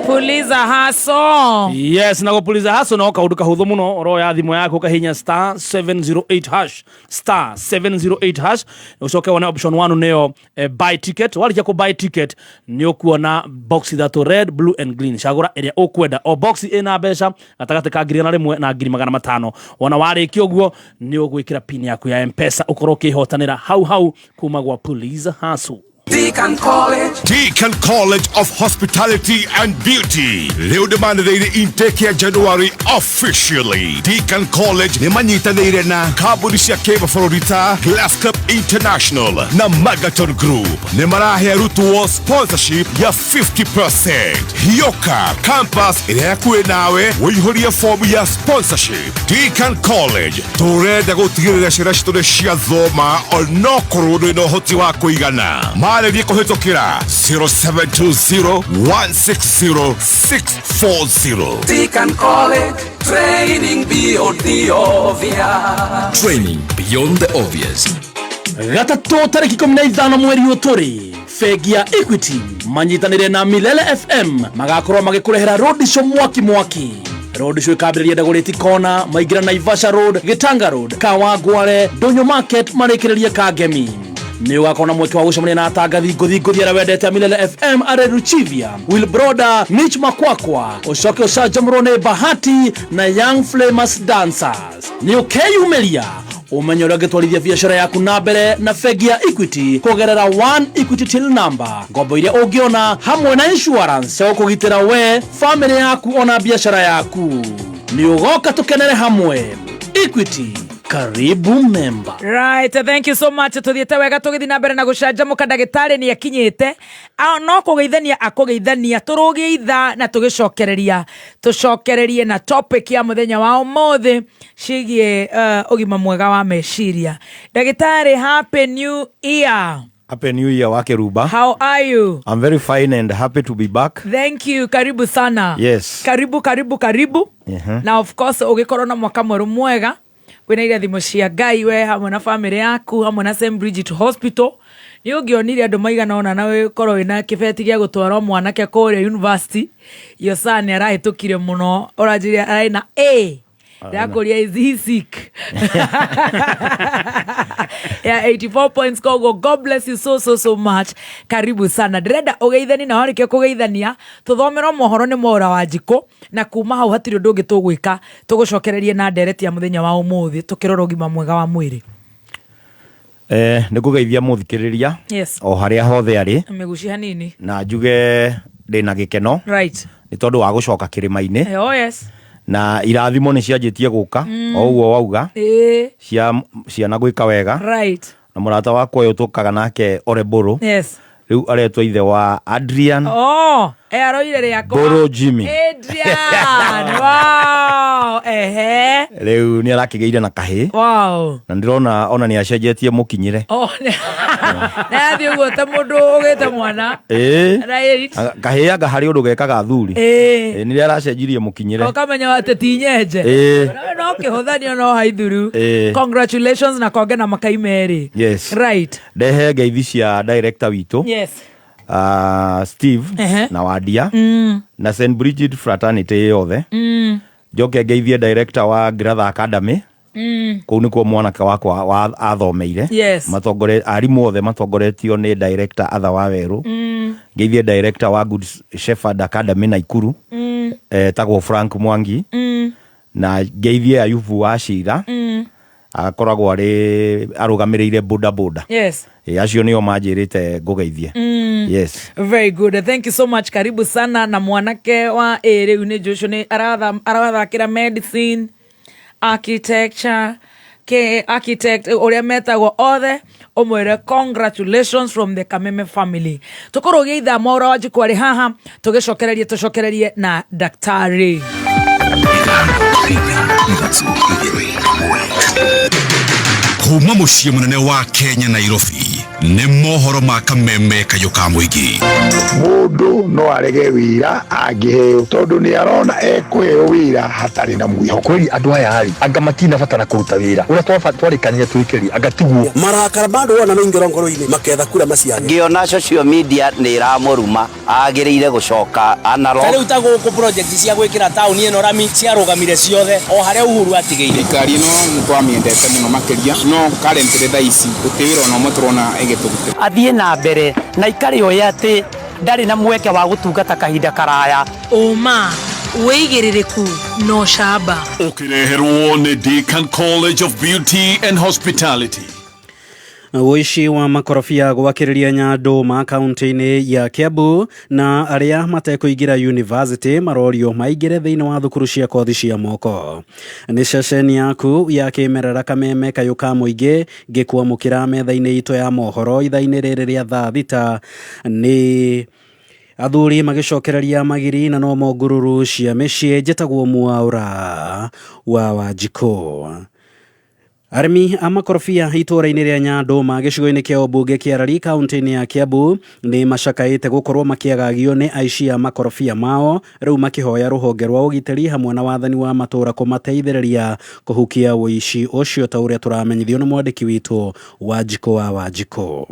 Puliza Hustle. Yes, na gũpuliza hustle no kaũndũ kahũthũ mũno. Ũroya thimũ yaku, ũkahinya *708#, *708#, ũcoke wone option 1, nĩyo buy ticket. Warĩkia kũ buy ticket, nĩ ũkuona box ithatũ, red, blue and green. Cagũra ĩrĩa ũkwenda. O box ĩna mbeca gatagatĩ ka 100,000 na 500,000. Wona warĩkia ũguo, nĩ ũgwĩkĩra pin yaku ya Mpesa, ũkorwo ũkĩhotanĩra hau hau kuma gwa Puliza Hustle. Deacon College. Deacon College of Hospitality and Beauty rĩu ndĩmanĩrĩire intake ya January officially. Deacon College nĩ manyitanĩire na kambuni cia kĩmabũrũri ta Glass Cup International na Magaton Group. Nĩ marahe arutwo sponsorship ya 50%. Hioka campus ĩrĩa yakuĩ nawe ũihũrie fomu ya sponsorship. Deacon College, tũrenda gũtigĩrĩra ciana citũ nĩ ciathoma onokorwo ndũrĩ na ũhoti wa kũigana. Marĩrie kũhĩtũkĩra 0720 160 640. Deacon College, training beyond the obvious. Training beyond the obvious. Gatatũ tarĩki 15 mweri ũyũ tũrĩ, bengi ya Equity manyitanĩre na Milele FM magakorwo magĩkũrehera road show mwaki mwaki. Road show ĩkambĩrĩria Dagoretti Corner, maingĩra Naivasha Road, Gĩtanga Road, Kawangware, Ndũnyũ Market, marĩkĩrĩrie Kangemi. Nĩ ũgakorwo na mweke wa gũcemania na atangathi ngũthi ngũthi arĩa wendete a Milele FM, arĩ Ruchivia, Wilbroda, Mitch Makwakwa, ũcoke ũcanjamũrwo nĩ Bahati na Young Flamers Dancers. Nĩ ũkeyumĩria ũmenye ũrĩa ũngĩtwarithia biacara yaku na mbere na bengi ya Equity kũgerera One Equity Till Number, ngombo iria ũngĩona hamwe na insurance cia gũkũgitĩra we, famĩlĩ yaku ona biacara yaku. Nĩ ũgoka tũkenere hamwe. Equity, karibu member. Right, thank you so much. Tuthiĩte wega tũgĩthiĩ na mbere na gũcanjamũka. Ndagĩtarĩ nĩ akinyĩte. No kũgeithania akũgeithania, tũrũgie ithaa na tũgĩcokereria, tũcokererie na topic ya mũthenya wa ũmũthĩ ciĩgiĩ ũgima mwega wa meciria. Ndagĩtarĩ, happy new year. Happy New Year, Wakeruba. How are you? I'm very fine and happy to be back. Thank you, karibu sana. Yes. Karibu, karibu, karibu. Na of course ũgĩkorwo na mwaka mwerũ mwega wĩna irathimo cia Ngai, we hamwe na famĩlĩ yaku, hamwe na St Bridget Hospital. Nĩ ũngĩonire andũ maigana ũna na wĩkorwo wĩna kĩbeti gĩa gũtwarwo mwanake kũrĩa university. Your son nĩ arahĩtũkire mũno, ũranjĩria arĩ na A. Ndakũria, is he sick? Yeah, 84 points. Koguo God bless you so so so much. Karibu sana. Ndĩrenda ũgeithani, na warĩkia kũgeithania tũthomerwo mohoro nĩ Mwaũra wa Njikũ, na kuma hau hatirĩ ũndũ ũngĩ tũgwĩka, tũgũcokererie na ndereti ya mũthenya wa ũmũthĩ tũkĩrora ũgima mwega wa mwĩrĩ. Nĩ ngũgeithia mũthikĩrĩria o harĩa hothe arĩ. Mĩguci hanini. Na njuge ndĩna gĩkeno nĩ tondũ wa gũcoka kĩrĩma-inĩ. Oh yes. Na irathimo nĩ cianjĩtie gũka, o ũguo wauga, cia ciana gwĩka wega. Na mũrata wakwa ũyũ tũkaga nake Ore Mbũrũ, rĩu aretwo ithe wa Adrian. Oh, aroire rĩakwa. Mbũrũ Jimmy. Adrian, wow, ehe. Rĩu nĩ arakĩgĩire na kahĩ. Na ndĩrona ona nĩ acenjetie mũkinyĩre. Oh, na athiĩ ũguo ta mũndũ ũgĩte mwana. Kahĩ anga harĩ ũndũ gekaga athuri. Nĩrĩa aracenjirie mũkinyĩre. Ũkamenya atĩ ti nyenje. No kĩhũthanio no haithuru. Congratulations na konge na makai merĩ. Ndehe ngeithi cia director witũ. Steve Ehe. na Wadia na St Bridget Fraternity yothe. Njoke ngeithie director wa Gratha Academy. Kũu nĩkuo mwanake wakwa wa athomeire. Matongore arimũ othe matongoretio nĩ director Atha wa Werũ. Ngeithie director wa Good Shepherd Academy Naikuru, etagwo Frank Mwangi. Na ngeithie Ayubu wa Cira, akoragwo arĩ arũgamĩrĩire boda boda. Acio nĩo manjĩrĩte ngũgeithie. Yes. Very good, thank you so much. Karibu sana. Na mwanake wa ĩ rĩu nĩ Joshua nĩ arathakĩra medicine, architecture, ke architect ũrĩa metagwo othe, ũmwĩre congratulations from the Kameme family. Tũkorwo gĩitha Mwaũra wa Njikũ arĩ haha, tũgĩcokererie tũcokererie na daktari. Kuma muciĩ mũnene wa Kenya, Nairobi, nĩ mohoro ma Kameme kayũ ka mũingĩ. Mũndũ no arege wĩra angĩheo tondũ nĩ arona ekũheo wĩra hatarĩ na mwĩhoko. Kweli andũ aya rĩ, anga matina bata na kũruta wĩra ũrĩa twarĩkanire twĩke rĩ, anga tiguo. Marakara bado wona maingĩra ngoro-inĩ maketha kura maciane. Ngĩona social media nĩ ĩramũruma, agĩrĩire gũcoka analog. Ta rĩu ta gũkũ project cia gwĩkĩra taũni ĩno rami ciarũgamire ciothe o harĩa Uhuru atigĩire. Thirikari ĩno nĩ twamĩendete mũno makĩria, no currently thaa ici gũtirĩ wĩra ona ũmwe tũrona ĩgĩtũrutĩra. Athiĩ na mbere na ikare oĩ atĩ ndarĩ na mweke wa gũtungata kahinda karaya. Ũma, wĩigĩrĩrĩku na ũcamba. Ũkĩreherwo nĩ Deakin College of Beauty and Hospitality. Ũici wa makorobia gwakĩrĩria Nyandũma kaunti-inĩ ya Kiambu, na arĩa matekũingĩra university marorio maingĩre thĩinĩ wa thukuru cia kothi cia moko. Nĩ ceceni yaku ya kĩmerera Kameme kayũ ka mũingĩ, ngĩkwamũkĩra metha-inĩ itũ ya mohoro ithaa-inĩ rĩrĩ rĩa thaa 6. Nĩ athuri magĩcokereria magiri na nomo ngururu cia mĩciĩ. Njĩtagwo Mwaũra wa Wanjikũ. Arĩmi a makorobia itũũra-inĩ rĩa Nyandũma gĩcigo-inĩ kĩa ũmbunge kĩa Rari kaunti-inĩ ya Kiambu nĩ macakaĩte gũkorwo makĩagagio nĩ aici a makorobia mao, rĩu makĩhoya rũhonge rwa ũgitĩri hamwe na wathani wa matũũra kũmateithĩrĩria kũhukia ũici ũcio, ta ũrĩa tũramenyithio nĩ mwandĩki witũ Wanjikũ wa Wanjikũ.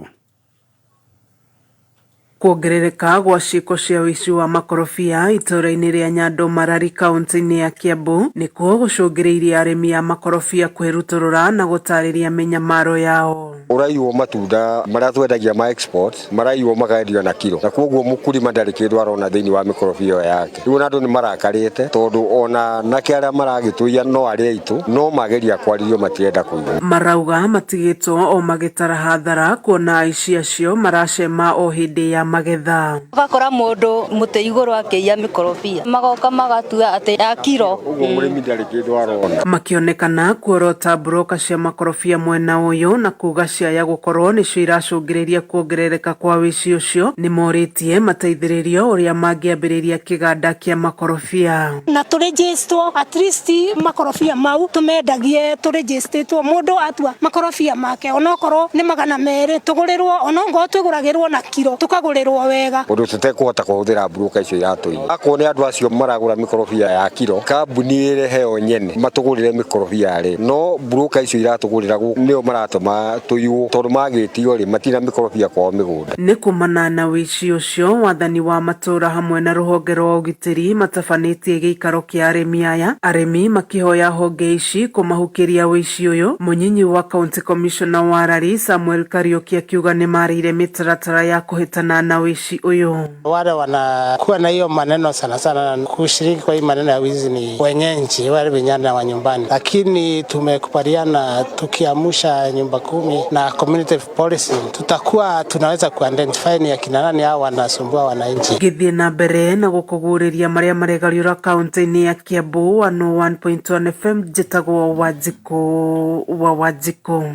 Kuongerereka gwa ciĩko cia ũici wa makorobia itũũra-inĩ rĩa Nyandũma Rari kaunti-inĩ ya Kiambu nĩkuo gũcũngĩrĩirie arĩmi a makorobia kwĩrutũrũra na gũtarĩria mĩnyamaro yao. Ũraiywo matunda marĩa twendagia ma export, maraiywo makendio na kiro, na koguo mũkulima ndarĩ kĩndũ arona thĩinĩ wa mĩkorobia ĩyo yake. Rĩu ona andũ nĩ marakarĩte tondũ ona nake arĩa maragĩtũiya no arĩa aitũ, no mageria kwarĩrio matirenda kũigua. Marauga matigĩtwo o magĩtara hathara kuona aici acio maracema o hĩndĩ ya magetha. Ũgakora mũndũ mũtĩ igũrũ akĩiya mĩkorobia, magoka magatua atĩ ya kiro. Ũguo mũrĩmi ndarĩ kĩndũ arona. Makĩonekana kuorota broka cia makorobia mwena ũyũ na kuga ciaya gũkorwo nĩcio iracũngĩrĩria kuongerereka kwa ũici ũcio, nĩmorĩtie mateithĩrĩrio ũrĩa mangĩambĩrĩria kĩganda kĩa makorobia. Na tũrĩnjĩstwo at least makorobia mau tũmendagie tũrĩnjĩstĩtwo, mũndũ atua makorobia make onokorwo nĩ 200 tũgũrĩrwo, onokorwo twĩgũragĩrwo na kiro tũkagũrĩrwo wega. Ũndũ tũtekũhota kũhũthĩra broka icio iratũiya. Akorwo nĩ andũ acio maragũra mĩkorobia ya kiro, kambuni ĩrehe yo nyene matũgũrĩre mĩkorobia rĩ, no broka icio iratũgũrĩra gũkũ nĩo maratũma tũiywo tondũ magĩtio rĩ matirĩ na mĩkorobia kwao mĩgũnda. Nĩ kumana na ũici ũcio, wathani wa matũũra hamwe na rũhonge rwa ũgitĩri matabanĩtie gĩikaro kĩa arĩmi aya, arĩmi makĩhoya honge ici kũmahukĩria ũici ũyũ. Mũnyinyi wa county commissioner wa Rari Samuel Kariuki akiuga nĩmarĩire mĩtaratara ya kũhĩtana na ũici ũyũ. Wale wanakuwa na hiyo maneno sana sana kushiriki kwa hii maneno ya wizi ni wenyeji wale vijana wa nyumbani, lakini tumekubaliana tukiamusha nyumba 10 na community policing tutakuwa tunaweza kuidentify ni akina nani hao wanasumbua wananchi. Gĩthiĩ na mbere na gũkũgũrĩria marĩa maregariũra kaunti-inĩ ya Kiambu 101.1 FM. Njĩtagwo Wanjikũ wa Wanjikũ.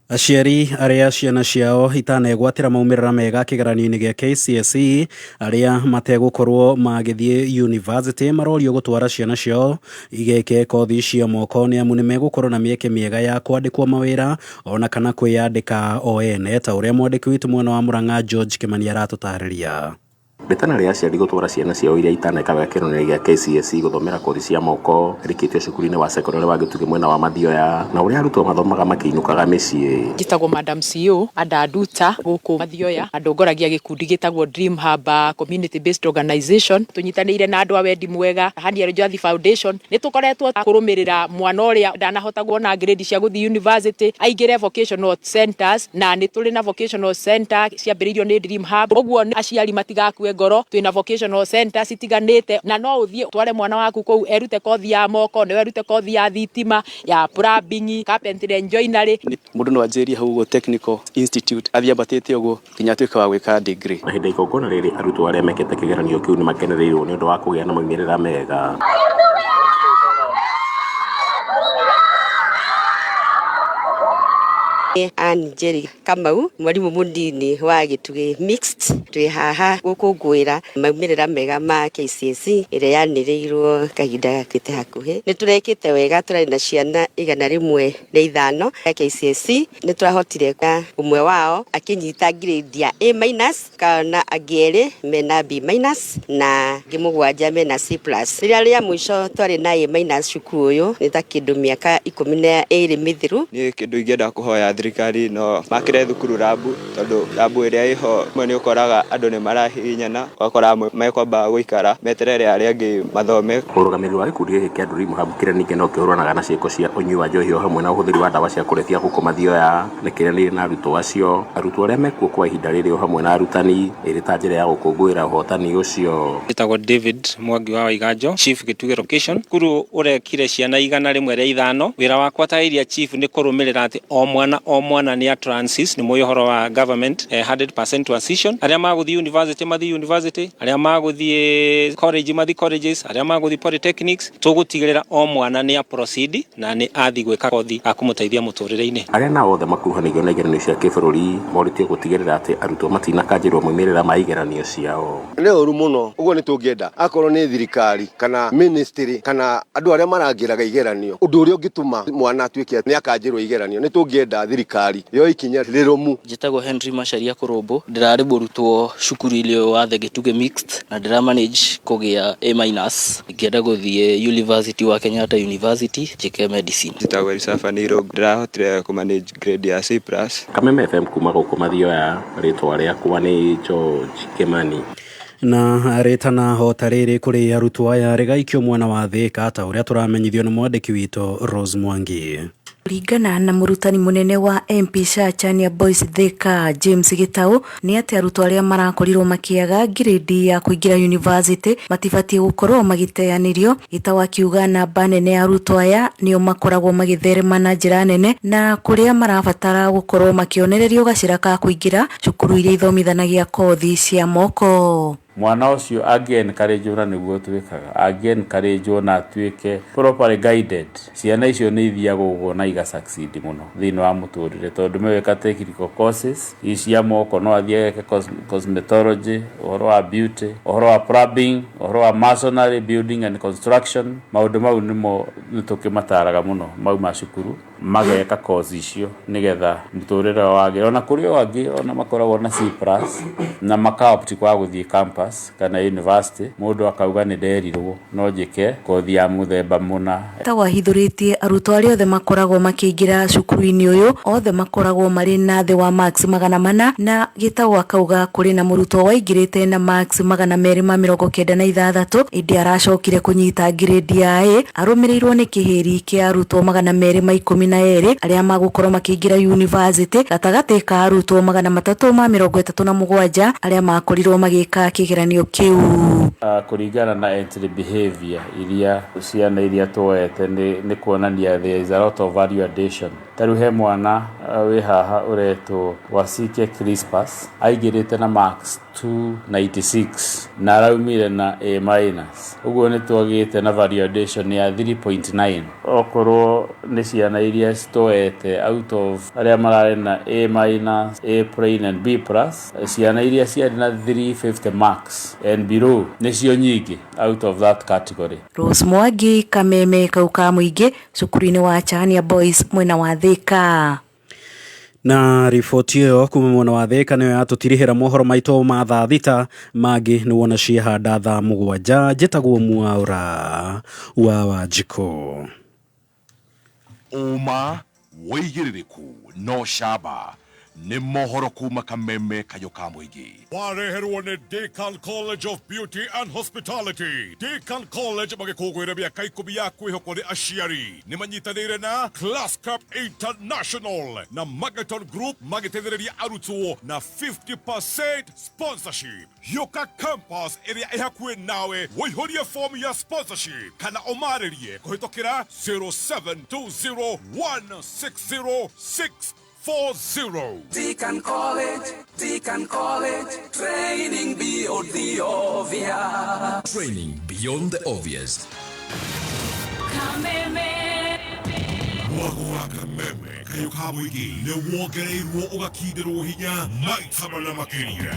Aciari arĩa ciana ciao itanegwatĩra maumĩrĩra mega kĩgeranio-inĩ gĩa KCSE, arĩa mategũkorwo magĩthiĩ university, marorio gũtwara ciana ciao igeke kothi cia moko, nĩ amu nĩmegũkorwo na mĩeke mĩega ya kwandĩkwo mawĩra ona kana kwĩyandĩka o ene, ta ũrĩa mwandĩki witũ mwena wa Murang'a George Kimani aratũtarĩria. Rĩtana rĩa aciari gũtwara ciana ciao iria itaneka wega kĩgeranio gĩa KCSE gũthomera kothi cia moko rĩkĩtio cukuru-inĩ wa cekondarĩ wa Gĩtugĩ mwena wa Mathioya na ũrĩa arutwo mathomaga makĩinũkaga mĩciĩ. Njĩtagwo Madam CEO Ada Nduta gũkũ Mathioya na ndongoragia gĩkundi gĩtagwo Dream Hub Community Based Organization. Tũnyitanĩire na andũ a wendi mwega Haniel Njothi Foundation. Nĩ tũkoretwo kũrũmĩrĩra mwana ũrĩa ndanahota kuona grade cia gũthiĩ university aingĩre vocational centers, na nĩ tũrĩ na vocational center ciambĩrĩirio nĩ Dream Hub. Ũguo aciari matigakue ngoro, twĩna vocational centers itiganĩte na no ũthiĩ ũtware mwana waku kũu erute kothi ya moko, no erute kothi ya thitima, ya plumbing, carpentry and joinery. Mũndũ no anjĩrĩrie hau ũguo Technical Institute athiĩ ambatĩte ũguo nginya atuĩke wa gwĩka degree. Na hĩndĩ ya igongona rĩrĩ arutwo arĩa mekĩte kĩgeranio kĩu nĩ makenereirwo nĩ ũndũ wa kũgĩa na moimĩrĩra mega. Ann Njeri Kamau, mwarimũ mũnini wa Gĩtugĩ Mixed, twĩ haha gũkũngũĩra maumĩrĩra mega ma KCSE ĩrĩa yanĩrĩirwo kahinda gakĩte hakuhĩ. Nĩ tũrekĩte wega, tũrarĩ na ciana 105 ya KCSE, nĩ tũrahotire ũmwe wao akĩnyita grade ya A minus, kana angĩ erĩ mena B minus na angĩ 7 mena C plus. Rĩrĩa rĩa mũico twarĩ na A minus cukuru ũyũ nĩ ta kĩndũ mĩaka 12 mĩthiru. Niĩ kĩndũ ingĩenda kũhoya thirikari no makĩre thukuru rabu, tondũ rabu ĩrĩa ĩho rĩmwe nĩ ũkoraga andũ nĩ marahihinyana, ũgakora amwe mekwamba gũikara meterere arĩa angĩ mathome. Ũrũgamĩrĩri wa gĩkundi gĩkĩ kĩa Dream Hub kĩrĩa ningĩ no kĩhũranaga na ciĩko cia ũnyui wa njohi o hamwe na ũhũthĩri wa ndawa cia kũrebia gũkũ Mathioya nĩ kĩranĩire na arutwo acio, arutwo arĩa mekuo kwa ihinda rĩrĩ o hamwe na arutani ĩrĩ ta njĩra ya gũkũngũĩra ũhotani ũcio. Njĩtagwo David Mwangi wa Waiganjo, Chief Gĩtugĩ Location. Cukuru ũrekire ciana 105. Wĩra wakwa ta area chief nĩ kũrũmĩrĩra atĩ o mwana o mwana nĩ a transis, nĩ mũĩ ũhoro wa government, 100% transition. Arĩa magũthiĩ university mathiĩ university, arĩa magũthiĩ college mathiĩ colleges, arĩa magũthiĩ polytechnics, tũgũtigĩrĩra o mwana nĩ a proceed na nĩ athiĩ gwĩka kothi akũmũteithia mũtũrĩre-inĩ. Arĩa nao othe makuruhanagio na igeranio cia kĩbũrũri morĩtio gũtigĩrĩra atĩ arutwo matinakanjĩrwo moimĩrĩra ma igeranio ciao. Nĩ ũru mũno, ũguo nĩ tũngĩenda akorwo nĩ thirikari kana ministry kana andũ arĩa marangĩraga igeranio, ũndũ ũrĩa ũngĩtũma mwana atuĩke nĩ akanjĩrwo igeranio, nĩ tũngĩenda thirikari yoe ikinya rĩrũmu. Njĩtagwo Henry Macharia Kũrũmbũ, ndĩrarĩ mũrutwo cukuru-inĩ ũyũ wa The Gĩtugĩ Mixed na ndĩra manage kũgĩa A minus. Ingĩenda gũthiĩ University wa Kenyatta University njĩke medicine. Njĩtagwo Elisaphan Irũngũ, ndĩrahotire kũ manage grade ya C plus. Kameme FM kuma gũkũ Mathioya, rĩtwa rĩakwa nĩ George Kimani. Na rĩtana hota rĩrĩ kũrĩ arutwo aya rĩgaikio mwena wa Thĩka ta ũrĩa tũramenyithio nĩ mwandĩki witũ Rose Mwangi. Kũringana na mũrutani mũnene wa MP Chania Boys Thika James Gitau nĩ atĩ arutwo arĩa marakorirwo makĩaga ngirĩndi ya kũingĩra university matibatiĩ gũkorwo magĩteanĩrio. Gitau akiuga namba nene ya arutwo aya nĩo makoragwo magĩtherema na njĩra nene na kũrĩa marabatara gũkorwo makĩonererio gacĩra ka kũingĩra cukuru iria ithomithanagia kothi cia moko. Mwana ũcio angĩ encourage na nĩguo twĩkaga, angĩ encourage na atuĩke properly guided, ciana icio nĩ ithiaga ũguo na iga succeed mũno thĩinĩ wa mũtũrĩre, tondũ mewĩka technical courses ici cia moko, no athiĩ eke cosmetology, ũhoro wa beauty, ũhoro wa plumbing, ũhoro wa masonry, building and construction. Maũndũ mau nĩmo nĩtũkĩmataraga mũno mau ma cukuru mageka course icio nĩgetha mũtũrĩre wao wagĩre. Ona kũrĩ o angĩ ona makoragwo na C plus na maka opt kwa gũthiĩ campus kana university, mũndũ akauga nĩ nderirwo no njĩke kothi ya mũthemba mũna. Ta wahithũrĩtie arutwo arĩa othe makoragwo makĩingĩra cukuru-inĩ ũyũ othe makoragwo marĩ na thĩ wa marks 400, na Gitau akauga kũrĩ na mũrutwo waingĩrĩte na marks 296 ĩndĩ aracokire kũnyita grade ya A arũmĩrĩirwo nĩ kĩhĩri kĩa arutwo 212 arĩa magũkorwo makĩingĩra university gatagatĩ ka arutwo 337 arĩa makorirwo magĩka kĩgeranio kĩu. Kũringana na entry behavior iria ciana iria tuoete nĩ kuonania there is a lot of value addition. Ta rĩu he mwana wĩ haha ũretwo Wasike Crispas, aingĩrĩte na marks 296 na araumire na A minus. Ũguo nĩ twagĩte na value addition ya 3.9. Okorwo nĩ ciana iria citoete out of arĩa mararĩ na A minus, A plain and B plus, ciana iria ciarĩ na 350 marks and below nĩcio nyingĩ out of that category. Rose Mwangi, Kameme kau ka mũingĩ, cukuru-inĩ wa Chania Boys mwena wa Thika. Na riboti ĩyo kuma mwena wa Thĩka nĩyo yatũtirihĩra mohoro maitũ ma thaa 6 mangĩ nĩ wona ciehanda thaa 7. Njĩtagwo Mwaũra wa Wanjikũ. Ũma wĩigĩrĩrĩku no camba nĩ mohoro kuma Kameme kayũ ka mũingĩ. Wareherwo nĩ Deakin College of Beauty and Hospitality. Deakin College magĩkũngũĩra mĩaka 10 ya kwĩhokwo nĩ aciari. Nĩ manyitanĩire na Class Cup International na Magaton Group magĩteithĩrĩria arutwo na 50% sponsorship. Hiũka campus ĩrĩa ĩ hakuhĩ nawe ũihũrie fomu ya sponsorship kana ũmarĩrie kũhĩtũkĩra 0720160640. Deakin College, Deakin College, training beyond the obvious. Training beyond the obvious. Mwago wa Kameme kayũ ka mũingĩ nĩ wongereirwo ũgakindĩrwo hinya maita mana makĩria.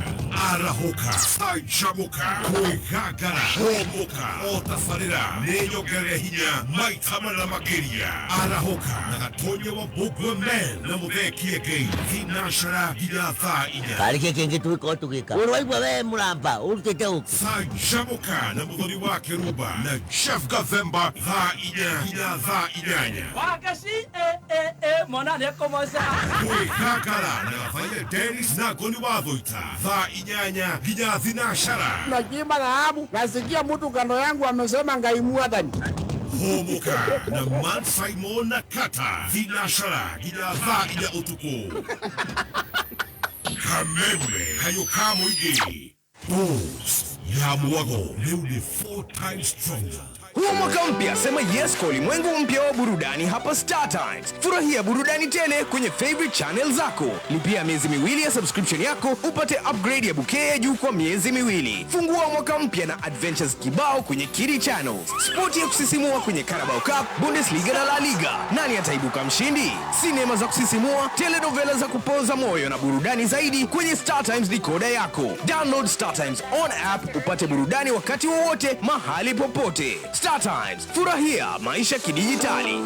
Arahũka, canjamũka, kwĩgangara, hũmũka, o tabarĩra nĩ nyongerere hinya maita mana makĩria. Arahũka na Gatonya wa Mbũngwe Men na Mũthee Kĩengei thinacara nginya thaa 4. Karĩ kĩ kĩngĩ tũgĩkorwo tũgĩka? Ũraigua we mũramba ũrutĩte ũkĩ? Canjamũka na Mũthoni wa Kĩrumba na Jeff Gathemba thaa 4 nginya thaa 8. Wagaci e e e mwana nĩ ekũmoca. Kwĩgangara na Gabaia Dennis na Ngoni wa Thũita thaa 8 nginya thinacara. Nakiimba dhahabu, nasikia mtu kando yangu amesema Ngai mwathani. Hũmũka na Man Simon na Kata thinacara nginya thaa 4 ũtukũ. Kameme kayũ ka mũingĩ. Boost ya mwago rĩu nĩ 4 times stronger. Huu mwaka mpya sema yes kwa ulimwengu mpya wa burudani hapa Star Times. Furahia burudani tele kwenye favorite channel zako. Lipia miezi 2 ya subscription yako upate upgrade ya bouquet ya juu kwa miezi 2. Fungua mwaka mpya na adventures kibao kwenye Kidi Channels. Sport ya kusisimua kwenye Carabao Cup, Bundesliga na La Liga. Nani ataibuka mshindi? Sinema za kusisimua, telenovela za kupoza moyo na burudani zaidi kwenye Star Times decoder yako. Download Star Times on app upate burudani wakati wowote mahali popote. Star Times, furahia maisha kidijitali.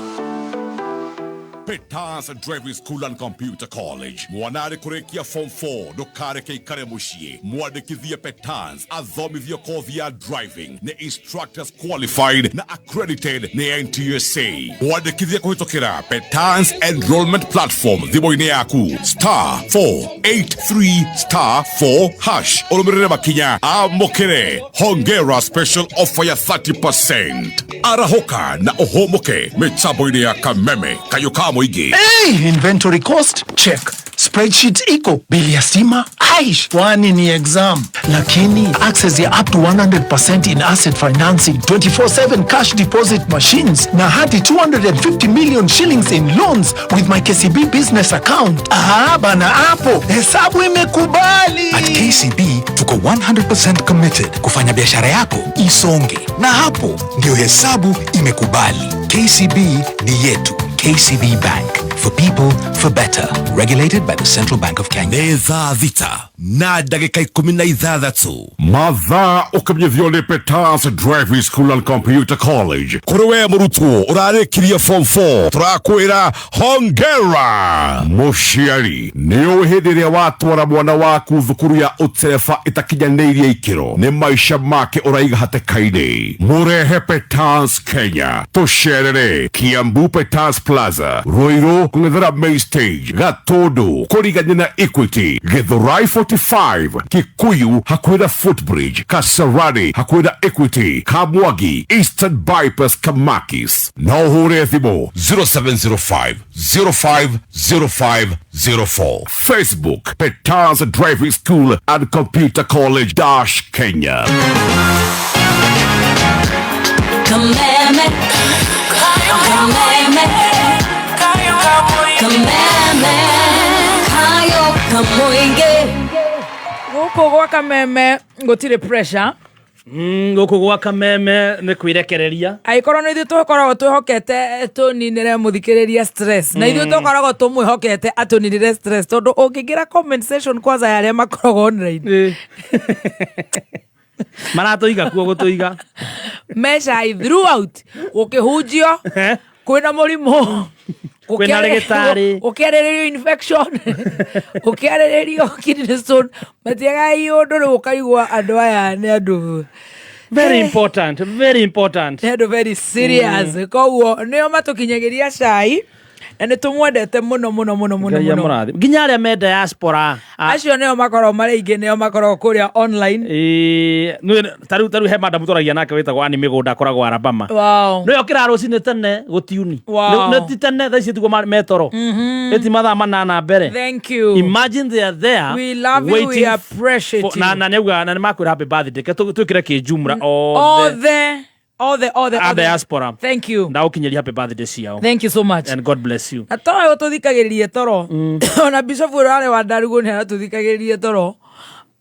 Petans Driving School and Computer College. Mwana arĩ kũrĩkia form 4 ndũkareke ikare mũciĩ. Mwandĩkithie Petans athomithio kothi ya driving nĩ instructors qualified na accredited nĩ NTSA. Mwandĩkithie kũhĩtũkĩra Petans enrollment platform thimũ-inĩ yaku star 483 star 4 hash. Ũrũmĩrĩre makinya amũkĩre hongera special offer ya 30%. Arahũka na ũhũmũke mĩtambo-inĩ ya Kameme kayũ ka mũingĩ. Hey, inventory cost check, spreadsheet iko, bili ya stima aish, kwani ni exam, lakini access ya up to 100% in asset financing, 24/7 cash deposit machines na hadi 250 million shillings in loans with my KCB business account. Ah, bana, hapo hesabu imekubali. At KCB tuko 100% committed kufanya biashara yako isonge, na hapo ndio hesabu imekubali. KCB ni yetu. KCB Bank, for people, for better. Regulated by the Central Bank of Kenya. Nĩ thaa 6 na ndagĩka 16. Mathaa ũkĩmenyithio nĩ Petans Driving School and Computer College. Kũrĩ we mũrutwo ũrarĩkirie form 4 tũrakwĩra hongera. Mũciari nĩ ũĩ hĩndĩ ĩrĩa watwara mwana waku thukuru ya ũtereba ĩtakinyanĩirie ikĩro nĩ maica make ũraiga hatĩka-inĩ. Mũrehe Petans Kenya tũcerere Kiambu Petans Plaza, Ruiru kũng'ethera main stage, Gatũndũ kũrigania na Equity, Githurai 45, Kikuyu hakuhĩ na Footbridge, Kasarani hakuhĩ na Equity, Kamwangi Eastern Bypass Kamakis. No ũhũre thimũ 0705 050504. Facebook Petans Driving School and Computer College dash Kenya. Kameme, Kameme, Kameme, Kayo Kamoinge. Gũkũ gwa Kameme gũtirĩ pressure. Gũkũ gwa Kameme nĩ kwĩrekereria. Angĩkorwo nĩ ithuĩ tũkoragwo twĩhokete tũninĩre mũthikĩrĩria stress, na ithuĩ tũkoragwo tũmwĩhokete atũninĩre stress, tondũ ũngĩingĩra comment section kwanza ya arĩa makoragwo online maratũiga kuo gũtũiga mecai throughout gũkĩhunjio. Kwĩna mũrimũ. Kwĩna rĩgĩtarĩ. Gũkĩarĩrĩrio infection, gũkĩarĩrĩrio kidney stone, matiagaga ũndũ. Rĩu ũkaigua andũ aya nĩ andũ Very important, very important. Nĩ andũ very serious. Koguo nĩo matũkinyagĩria cai na nĩ tũmwendete mũno mũno mũno mũno Ngai mũno. amũrathime nginya arĩa me diaspora. Acio nĩo makoragwo marĩ aingĩ, nĩo makoragwo kũrĩa online. Ĩĩ, tarĩu he madam tũragia nake wĩtagwo Ani Mĩgũnda, akoragwo Alabama. Nĩwe ũkĩra rũcinĩ tene gũtiuni. Nĩ ti tene, thaa ici tiguo metoro. Ĩti mathaa 8 mbere. Thank you. Imagine they are there We love you, we waiting appreciate you. Na nĩauga na nĩmakwĩra happy birthday. Ke twĩkĩre kĩjumra othe. Othe, othe, othe, A othe. diaspora. Thank you. Ndagũkinyĩria happy birthday ciao. Thank you so much. And God bless you. Na toyo tũthikagĩrĩrie toro. Ona bishop ũrĩa warĩ wa Ndarugu nĩ aratũthikagĩrĩrie toro,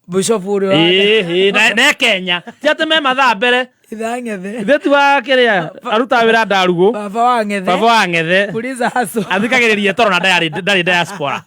bishop ũrĩa wa Ĩĩ, ĩĩ, na Kenya ti atĩ me mathaa mbere. Ithang'ethe. Ithe ti wa kĩrĩa arutaga wĩra Ndarugũ. Baba wa Ng'ethe. Baba wa Ng'ethe. Puliza haso. Athikagĩrĩria toro na ndarĩ diaspora.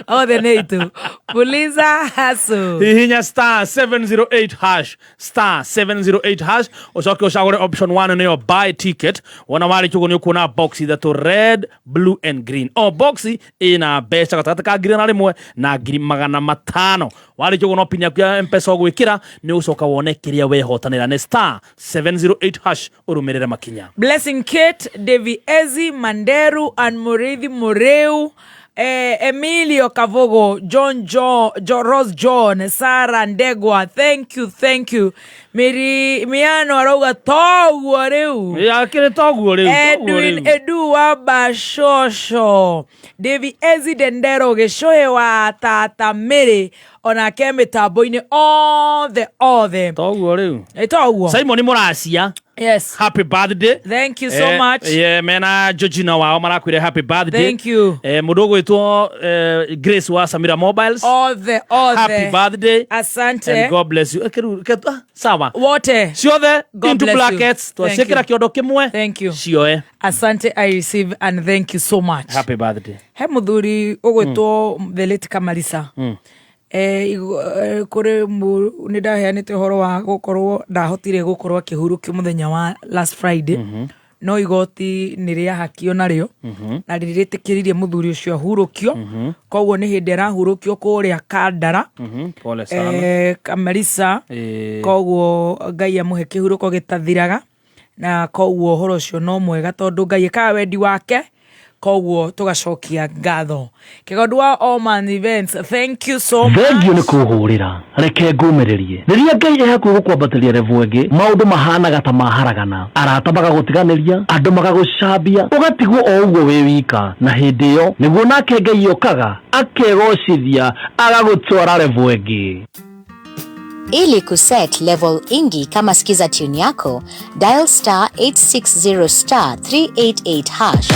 Othe nĩ itu Puliza haso. Hihinya *708 hash, *708 hash, ũcoke ũcagũre option 1, nĩyo buy ticket. Wona warĩkia ũguo nĩ ũkuona box ithatũ, red, blue and green. O box ĩna mbeca gatagatĩ ka 1,100 na 500,000. Warĩkia ũguo no pin yaku ya Mpesa ũgwĩkĩra, nĩ ũgũcoka wone kĩrĩa wehotanĩra. Nĩ *708 hash, ũrũmĩrĩre makinya. Blessing Kate, Devi Ezi, Manderu, and Murithi Mureu, Emilio Kavogo, John Jo, jo Rose John, Sarah Ndegwa, thank you, thank you. Miri Miano arauga toguo riu. Akĩrĩ toguo rĩu, toguo Edwin rĩu. Edu wa Bashosho, Devi Ezi Dendero, Gĩcũhĩ wa Tata Mĩrĩ, onake mĩtambo-inĩ othe othe. Toguo rĩu. Toguo. Simon Mũracia. Yes. Happy birthday. Thank you so much. Yeah, mena Georgina wao marakwire happy birthday. Thank you. Mũndũ ũgwĩtwo Grace wa Samira Mobiles. Othe othe. Happy birthday. Asante. And God bless you. Sawa. Wote. Ciothe God into bless you. brackets. Thank Twacĩkĩra you. kĩondo kĩmwe. Thank you. Cioe. Asante, I receive and thank you so much. Happy birthday. He muthuri ũgwĩtwo the late Kamarisa. Kũrĩ nĩ ndaheanĩte ũhoro wa gũkorwo ndahotire gũkorwo akĩhurũkio mũthenya wa last Friday. No igoti nĩ rĩahakio narĩo na rĩrĩtĩkĩririe mũthuri ũcio ahurũkio. Koguo nĩ hĩndĩ arahurũkio kũrĩa Kandara. Pole sana. Kamarisa, koguo Ngai amũhe kĩhurũko gĩtathiraga, na koguo ũhoro ũcio no mwega tondũ Ngai ĩkaga wendi wake, koguo tũgacokia ngatho. Kĩgondu wa Oman Events, thank you so much. Thengio nĩ kũhũrĩra, reke ngũmĩrĩrie. Rĩrĩa Ngai e hakuhĩ gũkwambatĩria level ĩngĩ, maũndũ mahanaga ta maharagana, arata magagũtiganĩria, andũ magagũcambia, ũgatigwo o ũguo wĩ wika. Na hĩndĩ ĩyo nĩguo nake Ngai okaga akegocithia, agagũtwara level ĩngĩ. Ili kuset level ingi kama skiza tune yako, dial *860 *388 hash.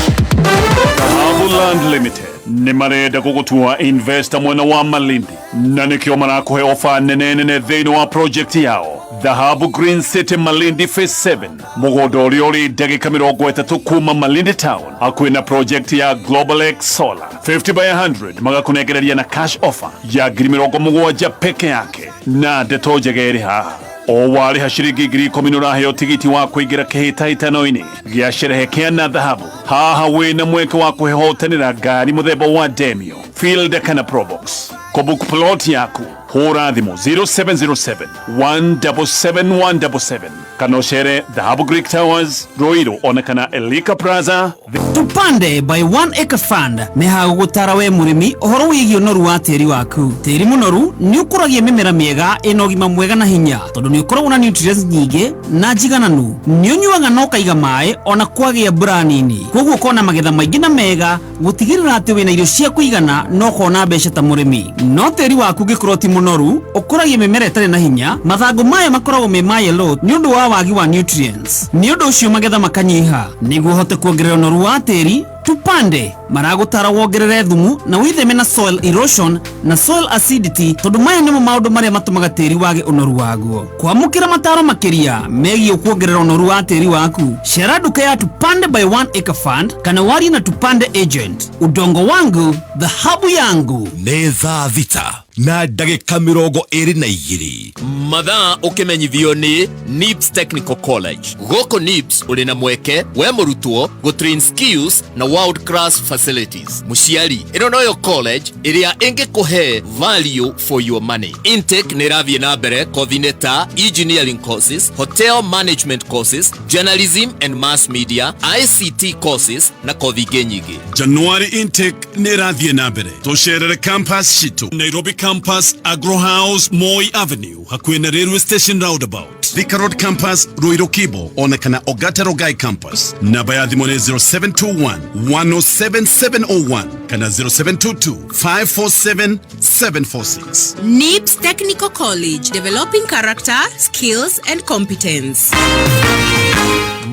Dhahabu Land Limited nĩ marenda gũgũtua investor mwena wa Malindi, na nĩkĩo marakũhe ofa nene nene thĩinĩ wa project yao Dhahabu Green City Malindi Phase 7, mũgũnda ũrĩa ũrĩ ndagĩka 30 kuma Malindi Town, hakuhĩ na project ya Global X Solar 50 by 100. Magakũnengereria na cash offer ya 70,000 peke yake. Na ndeto njega ĩrĩ haha, o warĩha ciringi 10,000 nĩũraheo tigiti wa kũingĩra kĩhĩtahĩtano-inĩ gĩa sherehe kĩa na dhahabu. Haha wĩna mweke wa kwĩhotanĩra ngari mũthemba wa Demio, Fielder kana Probox. Kũbook plot yaku, hũra thimũ 0707 177 177 kana ũcere Dhahabu Greek Towers, Ruiru, ona kana Elika Plaza. Tupande by One Acre Fund mehaga gũgũtara we mũrĩmi ũhoro wĩgiĩ ũnoru wa tĩri waku. Tĩri mũnoru nĩ ũkũragia mĩmera mĩega ĩna ũgima mwega na hinya, tondũ nĩ ũkoragwo na nutrients nyingĩ na njigananu. Nĩ ũnyuaga na ũkaiga maĩ ona kwagĩa mbura nini, koguo ũkona magetha maingĩ na mega, gũtigĩrĩra atĩ wĩna irio cia kũigana na ũkona mbeca ta mũrĩmi. No tĩri waku ũngĩkorwo ti mũnoru, ũkũragia mĩmera ĩtarĩ na hinya, mathangũ mayo makoragwo me ma yellow nĩ ũndũ wa wagi wa nutrients. Nĩ ũndũ ũcio magetha makanyiha. Nĩguo ũhote kuongerera ũnoru wa tĩri, Tupande maragũtara wongerere thumu na wĩtheme na soil erosion na soil acidity, tondũ maya nĩmo maũndũ marĩa matũmaga tĩri wage ũnoru waguo. Kwamũkĩra mataro makĩria megiĩ kuongerera ũnoru wa tĩri waku, cera nduka ya Tupande by One Acre Fund kana warie na Tupande agent. Udongo wangu, dhahabu yangu. Nĩ thaa 6. Na ndagĩka 22. Mathaa ũkĩmenyithio nĩ NIBS Technical College. Gũkũ NIBS ũrĩ na mweke we mũrutwo gũtrain skills na world class facilities. Mũciari, ĩno noyo college ĩrĩa ĩngĩkũhe value for your money. Intake nĩ ĩrathiĩ na mbere kothi-inĩ ta engineering courses, hotel management courses, journalism and mass media, ICT courses na kothi ingĩ nyingĩ. January intake nĩ ĩrathiĩ na mbere. Tũcerere campus citũ: Nairobi campus, Agro House, Moi Avenue, hakuhĩ na railway station roundabout; Thika Road campus, Ruiru Kibo, ona kana Ogata Rongai campus. Namba ya thimũ nĩ 0721 107701 kana 0722 547 746. NIBS Technical College, developing character, skills, and competence.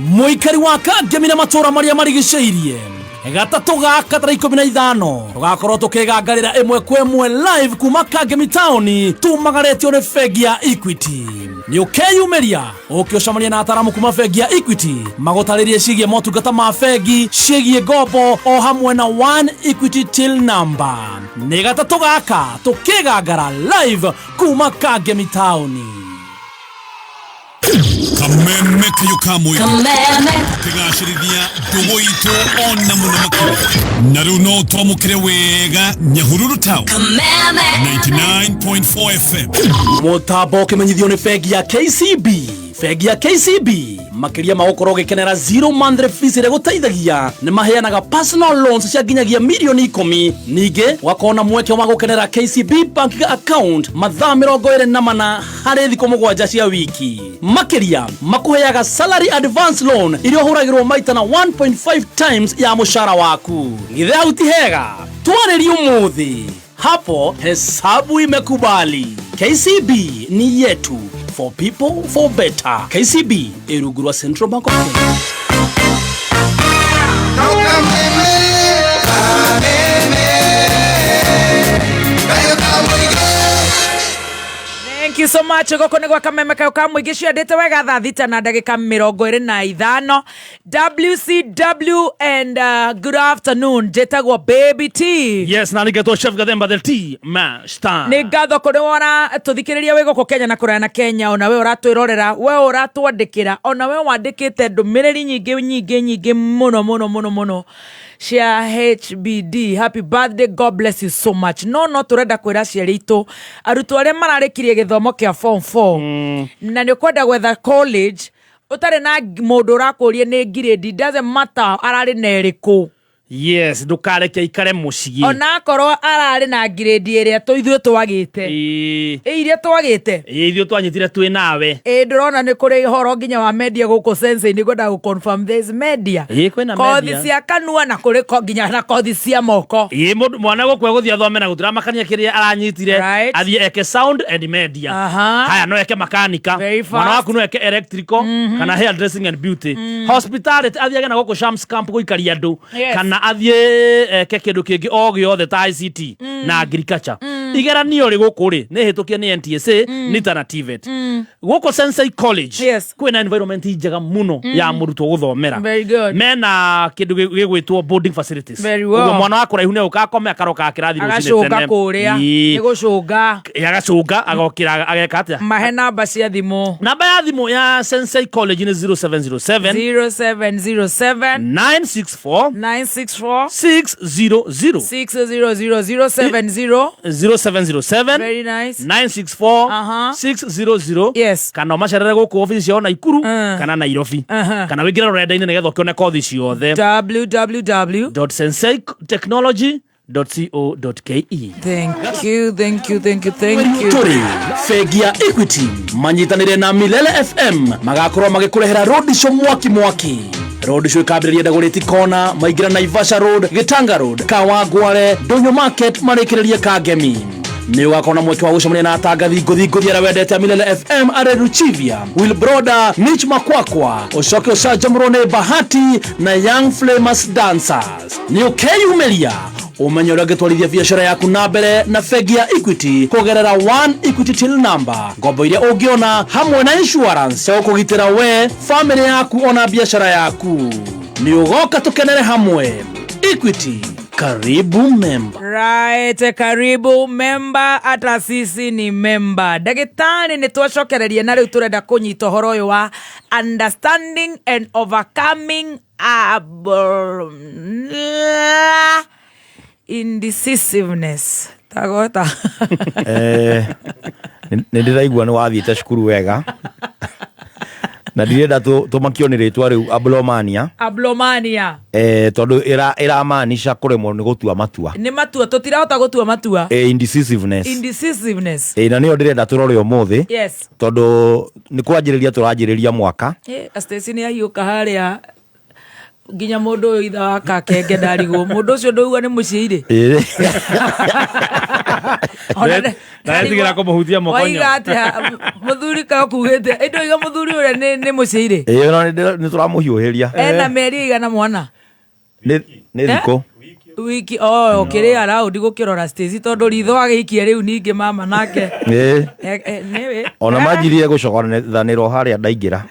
Mũikari wa Kangemi na matũũra marĩa marigicĩirie, gatatũ gaka tarĩki 15 tũgakorwo tũkĩgangarĩra ĩmwe kwa ĩmwe live kuma Kangemi taũni, tumagarĩtio nĩ bengi ya Equity. Nĩ ũkeyumĩria ũke ũcemanie na ataramu kuma bengi ya Equity, magũtarĩrie ciĩgiĩ motungata ma bengi, ciĩgiĩ ngombo o hamwe na One Equity Till Number. Nĩ gatatũ gaka tũkĩgangara live kuma Kangemi taũni. Kameme kayo ka mũingĩ. Kameme. Kĩgacĩrithia ndũgũ itũ ona mũno makĩria. Na rĩu no twamũkĩre wega Nyahururu town. Kameme. 99.4 FM. Mũtambo ũkĩmenyithio nĩ bengi ya KCB. Bengi ya KCB, makĩria ma gũkorwo ũgĩkenera zero monthly fees ĩrĩa gũteithagia, nĩ maheanaga personal loans cia nginyagia mirioni 10. Ningĩ ũgakorwo na mweke wa gũkenera KCB bank account mathaa 24 harĩ thikũ 7 cia wiki. Makĩria makũheaga salary advance loan iria ũhũragĩrwo maita na 1.5 times ya mũcara waku. Githĩ hau ti hega? Twarĩrie ũmũthĩ, hapo hesabu imekubali. KCB ni yetu, for people, for better. KCB ĩrungu rwa Central Bank of Kenya. Thank you so much. Gũkũ nĩ gwa Kameme kayo ka mũingĩ, ciandĩte wega thaa 6 na ndagĩka 25. WCW and good afternoon. Njĩtagwo Baby T. Yes, na nĩgetwo Chef Gathemba, the T Master. Nĩ ngatho kũrĩ wona tũthikĩrĩria wĩ gũkũ Kenya na kũraya na Kenya, ona we ũratwĩrorera, we ũratwandĩkĩra, ona we wandĩkĩte ndũmĩrĩri nyingĩ nyingĩ nyingĩ mũno mũno mũno mũno cia HBD, happy birthday, God bless you so much. No tũrenda kwĩra aciari aitũ, arutwo arĩa mararĩkirie gĩthomo kĩa form 4 na nĩ ũkwenda gwetha college ũtarĩ na mũndũ ũrakũria nĩ grade, doesn't matter ararĩ na ĩrĩkũ. Yes, ndũkareke ikare mũciĩ. Onakorwo ararĩ na grade ĩrĩa ithuĩ twagĩte. Ĩ iria twagĩte. Ĩ ithuĩ twanyitire twĩ nawe. Ĩ ndĩrona nĩ kũrĩ horo nginya wa media gũkũ Sensei, nĩ ngwendaga gũ confirm there is media. Ĩ kwĩna kothi media. Cia kanua na kũrĩ nginya na kothi cia moko. Ĩ mũndũ mwana gũkũ egũthiĩ athome na gũtiramakania kĩrĩa aranyitire, athiĩ eke sound and media. Haya, no eke makanika. Very Mwana fast. waku no eke electrical kana hair dressing and beauty, hospitality, athiage na gũkũ Shams Camp gũikaria andũ, kana athiĩ eke kĩndũ kĩngĩ o gĩothe ta ICT na agriculture. Igeranio rĩ gũkũ rĩ nĩ hĩtũkie nĩ NTSA, NITA na TVET. Gũkũ Sensei College kwĩna environment njega mũno ya mũrutwo gũthomera. Very good. Mena kĩndũ gĩgwĩtwo boarding facilities. Very well. Ũguo mwana wa kũraihu nĩ agũka akome, akaroka kĩrathi rũcinĩ agacũnga tene. kũrĩa. Ĩĩ. Nĩ gũcũnga. Ĩ, agacũnga agokĩra ageka atĩa? Mahe namba cia thimũ. Namba ya thimũ ya Sensei College nĩ 0707 0707 964 964 600. 600 070. 0707 Very nice. 964 600. Yes. Kana ũmacerere gũkũ obici ciao Naikuru kana Nairobi, kana wĩingĩre rũrenda-inĩ nĩgetha ũkĩone kothi ciothe. www sensei technology co ke. Thank you, thank you, thank you, thank you. Tũrĩ bengi ya Equity manyitanĩre na Milele FM magakorwo magĩkũrehera road show mwaki mwaki. Road show ĩkambĩrĩria Dagoretti Corner, maingĩra Naivasha Road, Gĩtanga Road, Kawangware, Ndũnyũ Market, marĩkĩrĩrie Kangemi. Nĩ ũgakorwo na mweke wa gũcemania na atangathi ngũthi ngũthi arĩa wendete a Milele FM, arĩ Ruchivia, Wilbroda, Nich Makwakwa, ũcoke ũcanjamũrwo nĩ Bahati na Young Flamers Dancers. Nĩ ũkeyumĩria ũmenye ũrĩa ũngĩtwarithia biacara yaku na mbere na bengi ya Equity kũgerera One Equity Till Number, ngombo iria ũngĩona hamwe na insurance cia gũkũgitĩra we, famĩlĩ yaku ona biacara yaku. Nĩ ũgoka tũkenere hamwe. Equity. Karibu memba. Right, karibu member, hata sisi ni member. Ndagĩtarĩ, nĩ twacokereria na rĩu tũrenda kũnyita ũhoro ũyũ wa understanding and overcoming indecisiveness. Tagota. Nĩ ndĩraigua nĩ wathiĩte cukuru wega na ndirenda tũmakio nĩ rĩtwa rĩu ablomania. Ablomania. Tondũ ĩramaanisha kũremwo nĩ gũtua matua. Nĩ matua, tũtirahota gũtua matua. Indecisiveness. Indecisiveness. Na nĩyo ndĩrenda tũrore ũmũthĩ. Tondũ nĩ kwanjĩrĩria tũranjĩrĩria mwaka. Stacy nĩ ahiũka harĩa nginya mũndũ ũyũ itha wa kakenge ndarigwo mũndũ ũcio ndũigua nĩ mũciĩ-rĩ. Ona Ndaretigĩra kũmũhutia mũkonyo. Waiga atĩa mũthuri kaĩ ũkugĩte ĩndũ iga mũthuri ũrĩa nĩ mũciĩ-rĩ. Ona nĩ tũramũhiũhĩria. Ena mĩeri ĩigana mwana? Nĩ thikũ. Wiki oh ũkĩrĩ around gũkĩrora Stacy tondũ ritho agĩikia rĩu ningĩ mama nake. Nĩwe. Ona manjirie gũcogonethanĩrwo harĩa ndaingĩra.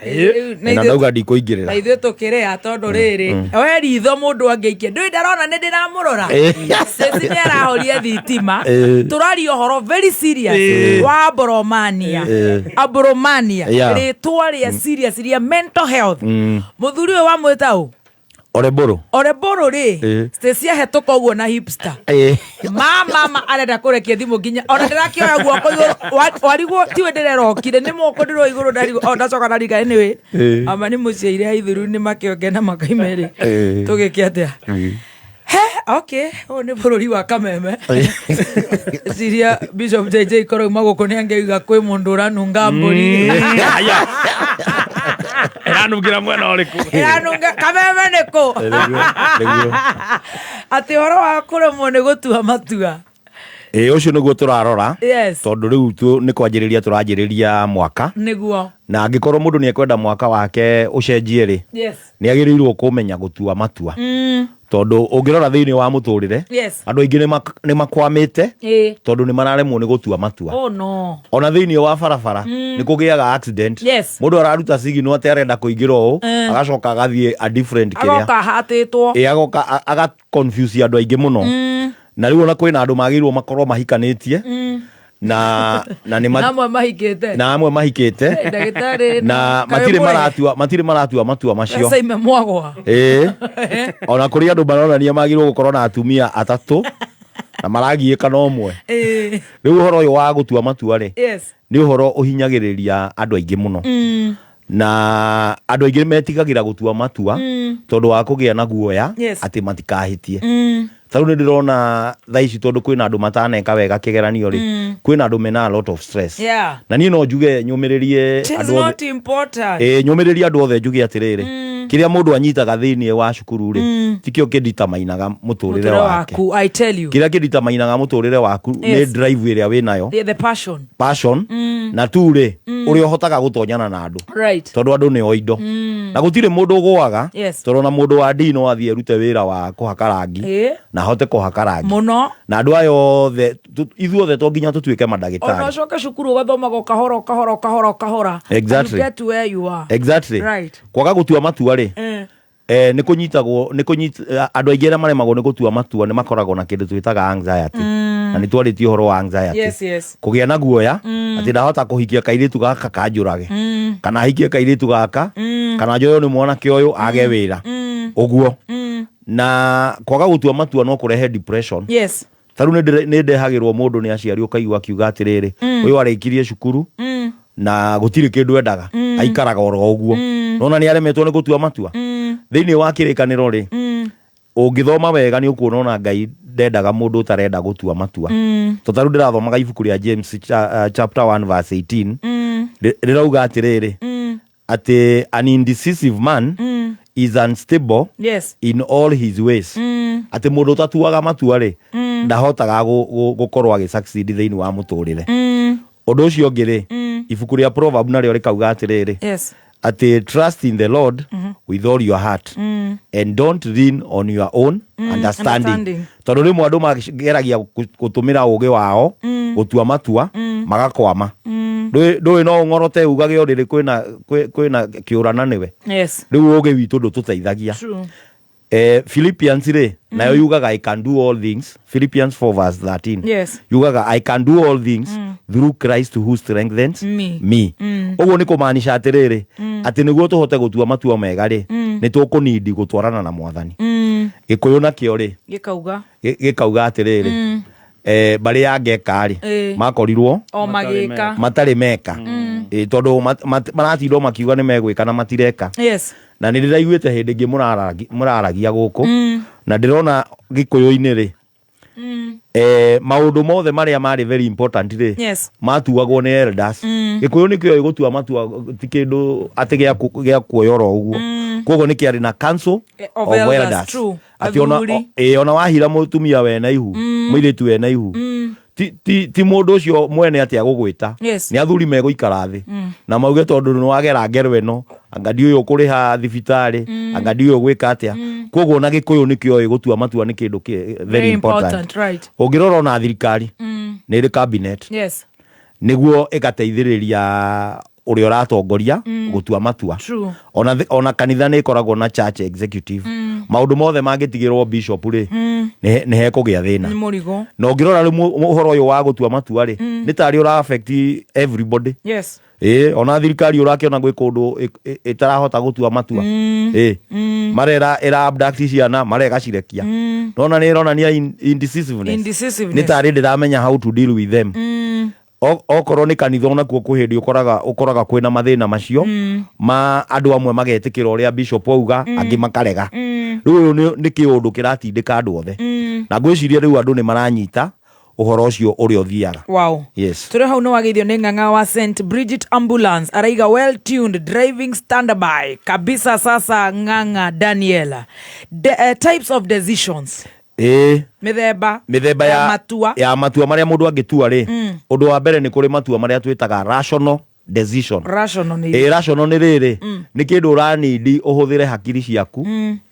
Na Na ndauga ndikũingĩrĩra. Na ithuĩ tũkĩrĩa tondũ rĩrĩ we ritho mũndũ angĩikia ndũĩ ndarona nĩ ndĩramũrora. Stacy nĩ arahoria thitima. Tũraria ũhoro very serious wa abromania. Abromania rĩtwa rĩa serious rĩa mental health. Mũthuri ũyũ wamwĩta ũ? Oreboro. Oreboro rĩ, Stacy ahetũka ũguo na hipster. Mama arenda kũrekia thimũ nginya ona ndĩrakĩoya guoko igũrũ warigwo tiwe ndĩrerokire nĩ moko ndĩro igũrũ ndarigwo o ndacoka ndariga anyway. Ama nĩ mũciaire aithuru nĩ makĩonge na makaima rĩ. Tũgĩke atĩa? He, okay, ũyũ nĩ bũrũri wa Kameme. Ciria Bishop JJ korwo auma gũkũ nĩ angĩauga kwĩ mũndũ ũranunga mbũri. Ĩranungĩra mwena ũrĩkũ? Ĩranunga Kameme nĩ kũ? Atĩ ũhoro wa kũremwo nĩ gũtua matua. Ũcio nĩguo tũrarora. Yes. Tondũ rĩu nĩ kwanjĩrĩria tũranjĩrĩria mwaka. Nĩguo. Na angĩkorwo mũndũ nĩ ekwenda mwaka wake ũcenjie rĩ, Yes. nĩ agĩrĩirwo kũmenya gũtua matua. Tondũ ũngĩrora thĩinĩ wa mũtũrĩre, Yes. andũ aingĩ nĩ makwamĩte tondũ nĩ mararemwo nĩ gũtua matua. Oh no. Ona thĩinĩ wa barabara nĩ kũgĩaga accident. Yes. Mũndũ araruta signal atĩ arenda kũingĩra ũũ, agacoka agathiĩ a different kĩrĩa. Agoka ahatĩtwo. Agoka aga confuse andũ aingĩ mũno. Na rĩu ona kwĩna andũ magĩrĩirwo makorwo mahikanĩtie. Na nĩ amwe mahikĩte. Na amwe mahikĩte. Ndagĩtarĩ na matirĩ maratua matua macio. Mbeca ime mwagwa. Ona kũrĩ andũ maronania magĩrĩirwo gũkorwo na atumia atatũ na maragiĩka na ũmwe. Rĩu ũhoro ũyũ wa gũtua matua rĩ, Yes. nĩ ũhoro ũhinyagĩrĩria andũ aingĩ mũno. Na andũ aingĩ metigagĩra gũtua matua tondũ wa kũgĩa na guoya atĩ matikahĩtie. Ta rĩu nĩ ndĩrona thaa ici tondũ kwĩna andũ mataneka wega kĩgeranio rĩ, kwĩna andũ mena a lot of stress. Na niĩ no njuge nyũmĩrĩrie andũ othe. Not important. Nyũmĩrĩrie andũ othe njuge atĩrĩrĩ, kĩrĩa mũndũ anyitaga thĩinĩ wa cukuru rĩ, tikĩo kĩnditamainaga mũtũrĩre wake. I tell you. Kĩrĩa kĩnditamainaga mũtũrĩre waku nĩ drive ĩrĩa wĩnayo. The passion. Passion. Na tu rĩ, ũrĩa ũhotaga gũtonyana na andũ. Right. Tondũ andũ nĩo indo. Na gũtirĩ mũndũ ũgũaga. Yes. Tondũ ona mũndũ wa ndini no athiĩ arute wĩra wa kũhaka rangi. Na ahote kũhaka rangi. Mũno. Na andũ aya othe, ithuothe to nginya tũtuĩke mandagĩtarĩ. Ona ũcoke cukuru ũgathomaga o kahora o kahora o kahora o kahora. Exactly. You get to where you are. Exactly. Right. Kwaga gũtua matua rĩ, nĩ kũnyitagwo, nĩ andũ aingĩ arĩa maremagwo nĩ gũtua matua nĩ makoragwo na kĩndũ twĩtaga anxiety. Na nĩ twarĩtie ũhoro wa anxiety. Yes, yes. Kũgĩa na guoya atĩ ndahota kũhikia kairĩtu gaka kanjũrage. Kana hikie kairĩtu gaka, kana njoywo nĩ mwanake ũyũ age wĩra. Ũguo. Na kwaga gũtua matua no kũrehe depression. Yes. Ta rĩu nĩ ndehagĩrwo mũndũ nĩ aciari ũkaigua akiuga atĩrĩrĩ, ũyũ arĩkirie cukuru na gũtirĩ kĩndũ endaga, aikaraga oro ũguo. Nona nĩ aremetwo nĩ gũtua matua. Thĩinĩ wa kĩrĩkanĩro rĩ, ũngĩthoma wega nĩ ũkuona ona Ngai ndendaga mũndũ ũtarenda gũtua matua. Tondũ ta rĩu ndĩrathomaga ibuku rĩa James chapter 1 verse 18, rĩrauga atĩrĩrĩ, atĩ an indecisive man is unstable Yes. in all his ways. Atĩ mũndũ ũtatuaga matua rĩ, ndahotaga gũkorwo agĩ succeed thĩinĩ wa mũtũrĩre. Ũndũ ũcio ũngĩ rĩ, ibuku rĩa Proverb narĩo rĩkauga atĩrĩrĩ, Yes. atĩ trust in the Lord with all your heart and don't lean on your own understanding. Tondũ rĩmwe andũ mageragia gũtũmĩra ũgĩ wao gũtua matua magakwama. Ndũĩ no ũng'orote ugage ũrĩrĩ kwĩna kĩũrana nĩwe. Yes. Rĩu ũgĩ witũ ndũtũteithagia. True. Philippians rĩ, nayo yugaga, "I can do all things." Philippians 4 verse 13. Yugaga, "I can do all things through Christ who strengthens Me. me." Ũguo nĩ kũmaanisha atĩrĩrĩ, atĩ nĩguo tũhote gũtua matua mega rĩ, nĩ tũkũnindi gũtwarana na Mwathani. Gĩkũyũ nakĩo rĩ, Gĩkauga. Gĩkauga atĩrĩrĩ, mbarĩ ya Ngeka rĩ, makorirwo o magĩka matarĩ meka. Tondũ maratindwo makiuga nĩ megwĩka na matireka. Na nĩ ndĩraiguĩte hĩndĩ ĩngĩ mũraragia gũkũ, na ndĩrona Gĩkũyũ-inĩ rĩ, maũndũ mothe marĩa marĩ very important rĩ, matuagwo nĩ elders. Gĩkũyũ nĩ kĩoĩ gũtua matua, ti kĩndũ atĩ gĩa kuoya oro ũguo. Koguo nĩ kĩarĩ na council of of elders, elders. Atĩ ona Athuri. ona wahira mũtumia wena ihu, mũirĩtu wena ihu, ti mũndũ ũcio mwene atĩ agũgwĩta. Nĩ athuri megũikara thĩ na mauge, tondũ nĩ wagera ngero ĩno, anga ndiũĩ ũkũrĩha thibitarĩ, anga ndiũĩ ũgwĩka atĩa. Koguo na Gĩkũyũ nĩ kĩoĩ gũtua matua nĩ kĩndũ very important. Right. Ũngĩrora ona thirikari, nĩ ĩrĩ cabinet, nĩguo ĩgateithĩrĩria ũrĩa ũratongoria gũtua matua. Ona kanitha nĩ ĩkoragwo na church executive. Maũndũ mothe mangĩtigĩrwo bishop rĩ, nĩ hekũgĩa thĩna. Nĩ mũrigo. Na ũngĩrora rĩu ũhoro ũyũ wa gũtua matua rĩ, nĩ tarĩ ũra affect everybody. Ĩĩ, ona thirikari ũrakĩona gwĩ kũndũ ĩtarahota gũtua matua. Ĩĩ, marera ĩra abduct ciana, marega cirekia. Nona nĩ ĩronania indecisiveness. Indecisiveness. Nĩ tarĩ ndĩramenya how to deal with them. Okorwo nĩ kanitha, onakuo kwĩ hĩndĩ ũkoraga kwĩna mathĩna macio ma andũ amwe magetĩkĩra ũrĩa bishop auga, angĩ makarega. Rĩu ũyũ nĩ kĩũndũ kĩratindĩka andũ othe, na ngwĩciria rĩu andũ nĩ maranyita ũhoro ũcio ũrĩa ũthiaga. Yes. Tũrĩ hau nĩ wageithio nĩ Ng'ang'a wa St Bridget Ambulance, araiga, "Well tuned, driving standby kabisa." Sasa Ng'ang'a Daniela, types of decisions. Mĩthemba Mĩthemba ya matua. Ya matua marĩa mũndũ angĩtua rĩ, ũndũ wa mbere nĩ kũrĩ matua marĩa twĩtaga rational decision. Rational nĩ Ĩ, rational nĩ rĩrĩ, nĩ kĩndũ ũranindi ũhũthĩre hakiri ciaku.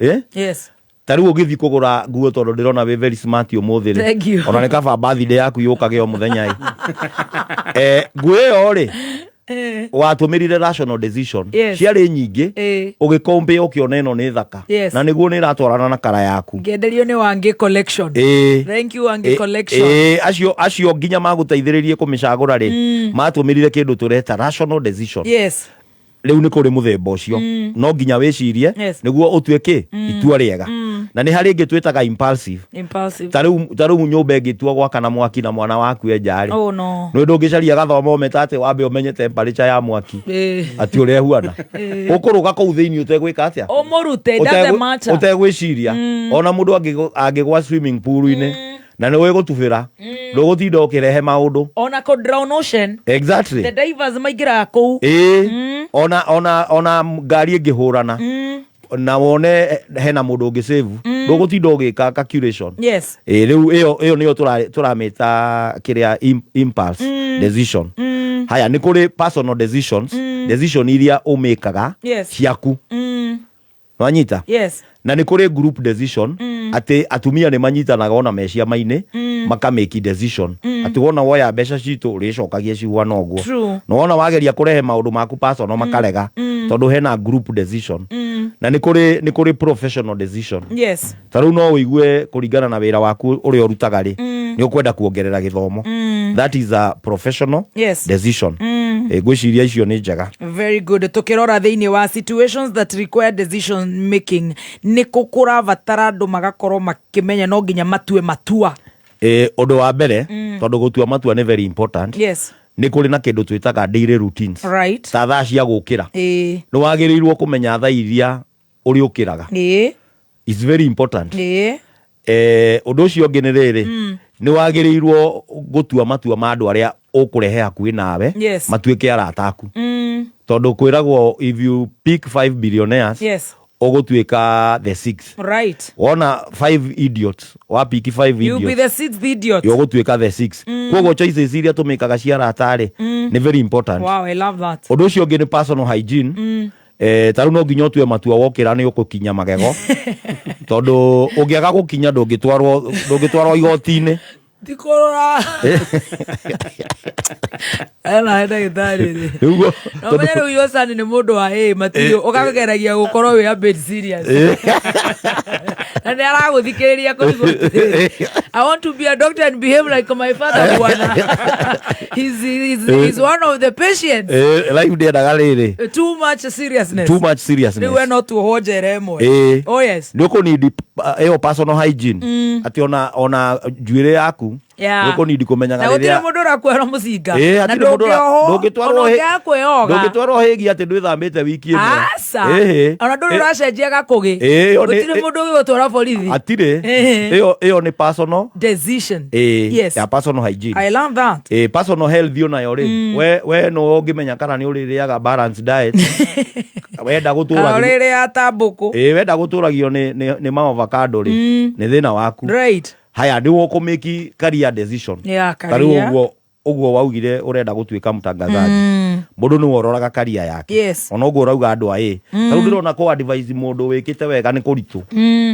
Ĩ? Yes. Ta rĩu ũgĩthiĩ kũgũra nguo, tondũ ndĩrona wĩ very smart ũmũthĩ rĩ. Thank you. Ona nĩ kaba birthday yaku yũkage o mũthenya ĩ. Nguo ĩyo rĩ, watũmĩrire rational decision. Ciarĩ nyingĩ, ũgĩkombĩa ũkĩona ĩno nĩ thaka, na nĩguo nĩ ĩratwarana na kara yaku. Ngĩenderio nĩ Wangĩ Collection. Thank you, Wangĩ Collection. Ĩ, acio nginya magũteithĩrĩrie kũmĩcagũra rĩ, matũmĩrire kĩndũ tũreta rational decision. Rĩu nĩ kũrĩ mũthemba ũcio, no nginya wĩcirie nĩguo ũtue kĩ itua rĩega. Na nĩ harĩ ĩngĩ twĩtaga impulsive. Impulsive. Ta rĩu nyũmba ĩngĩtua gwakana mwaki na mwana waku enja rĩ, Oh no. nĩ ndũngĩcaria gathomo meta atĩ wambe ũmenye temperature ya mwaki, atĩ ũrĩa ĩhuana, ũkũrũga kũu thĩinĩ ũtegwĩka atĩa? Ũmũrute, it doesn't matter. Ũtegwĩciria. Ona mũndũ angĩgwa swimming pool-inĩ na nĩ ũĩ gũtubĩra, ndũgũtinda ũkĩrehe maũndũ. Ona kũ drown ocean. The divers maingĩraga kũu. Ĩĩ, ona ngari ĩngĩhũrana na wone hena mũndũ ũngĩ save, ndũgũtinda ũgĩka calculation. Ĩ, rĩu ĩyo nĩyo tũramĩta kĩrĩa impulse decision. Haya, nĩ kũrĩ personal decisions, decision iria ũmĩkaga ciaku. Wanyita? Yes. Na nĩ kũrĩ group decision, atĩ atumia nĩ manyitanaga ona me ciama-inĩ, makamake decision atĩ wona woya mbeca citũ ũrĩcokagia cihuana ũguo. Na wona wageria kũrehe maũndũ maku personal, makarega, tondũ hena group decision. Na nĩ kũrĩ professional decision. Ta rĩu no ũigue kũringana na wĩra waku ũrĩa ũrutaga rĩ, nĩ ũkwenda kuongerera gĩthomo. That is a professional decision. Ngwĩciria icio nĩ njega. Very good. Tukirora thĩinĩ wa situations that require decision making, nĩ kũ kũrabatara andũ magakorwo makĩmenya no nginya matue matua? Ũndũ wa mbere, tondũ gũtua matua nĩ very important, nĩ kũrĩ na kĩndũ twĩtaga daily routines, ta thaa cia gũkĩra. Nĩ wagĩrĩirwo kũmenya thaa iria ũrĩũkĩraga. It's very important. Ũndũ ũcio ũngĩ nĩ rĩrĩ, nĩ wagĩrĩirwo gũtua matua ma andũ arĩa ũkũrehe hakuhĩ nawe, matuĩke arata aku, tondũ kwĩragwo if you pick five billionaires, ũgũtuĩka the sixth. Wona five idiots, wapiki five You'll be idiots, the sixth idiot. Ũgũtuĩka the sixth. Koguo choices iria tũmĩkaga cia arata rĩ, nĩ very important. Wow, I love that. Ũndũ ũcio ũngĩ nĩ personal hygiene. Ta rĩu no nginya ũtue matua wokĩra nĩ ũkũkinya magego, tondũ ũngĩaga gũkinya ndũngĩtwarwo igoti-inĩ. Ti kũrora ena ndagĩtarĩ rĩ. Nĩguo. Na ũmenye rĩu Yosani nĩ mũndũ wa ĩ matirĩ ũkageragia gũkorwo wĩ a bit serious na nĩ aragũthikĩrĩria kũrigwo atĩrĩrĩ, I want to be a doctor and behave like my father bwana. He's one of the patients. Life ndĩendaga rĩrĩ. Too much seriousness. Too much seriousness. Rĩu we no tuohwo njera ĩmwe. Oh yes. Nĩ ũkũnindi ĩyo personal hygiene, atĩ ona njuĩrĩ yaku nĩ ũkũnindi kũmenyaga Na gũtirĩ rĩrĩa mũndũ ũrakuohera mũcinga. Ĩĩ, Na hatirĩ mũndũ ndũngĩohwo ndũngĩtwarwo ona ũngĩaga kwĩyoga. Ndũngĩtwarwo hĩgi atĩ ndwĩthambĩte wiki ĩmwe. Aca. Ĩhĩ. Ona ndũrĩ ũracenjia gakũgĩ. Ĩĩ, ĩyo Gũtirĩ mũndũ ũgĩgũtwara borithi. Hatirĩ. Ĩhĩ. Ĩyo nĩ personal decision. Ĩĩ, Yes. ya personal hygiene. I love that. Ĩĩ, personal health onayo rĩ, we no ũngĩmenya kana nĩ ũrĩrĩaga balanced diet, wenda Kana gũtũragio ũrĩrĩa ta mbũkũ. Ĩĩ, wenda gũtũragio nĩ ma avocado rĩ, nĩ thĩna waku. Haya, nĩ ũkũmake career decision. Yeah, Ta rĩu career. ũguo waugire ũrenda gũtuĩka mtangazaji, mũndũ nĩwe ũroraga career yake. Ona ũguo ũrauga andũ a ĩ, ta rĩu ndĩrona kũ advise mũndũ wĩkĩte wega nĩ kũritũ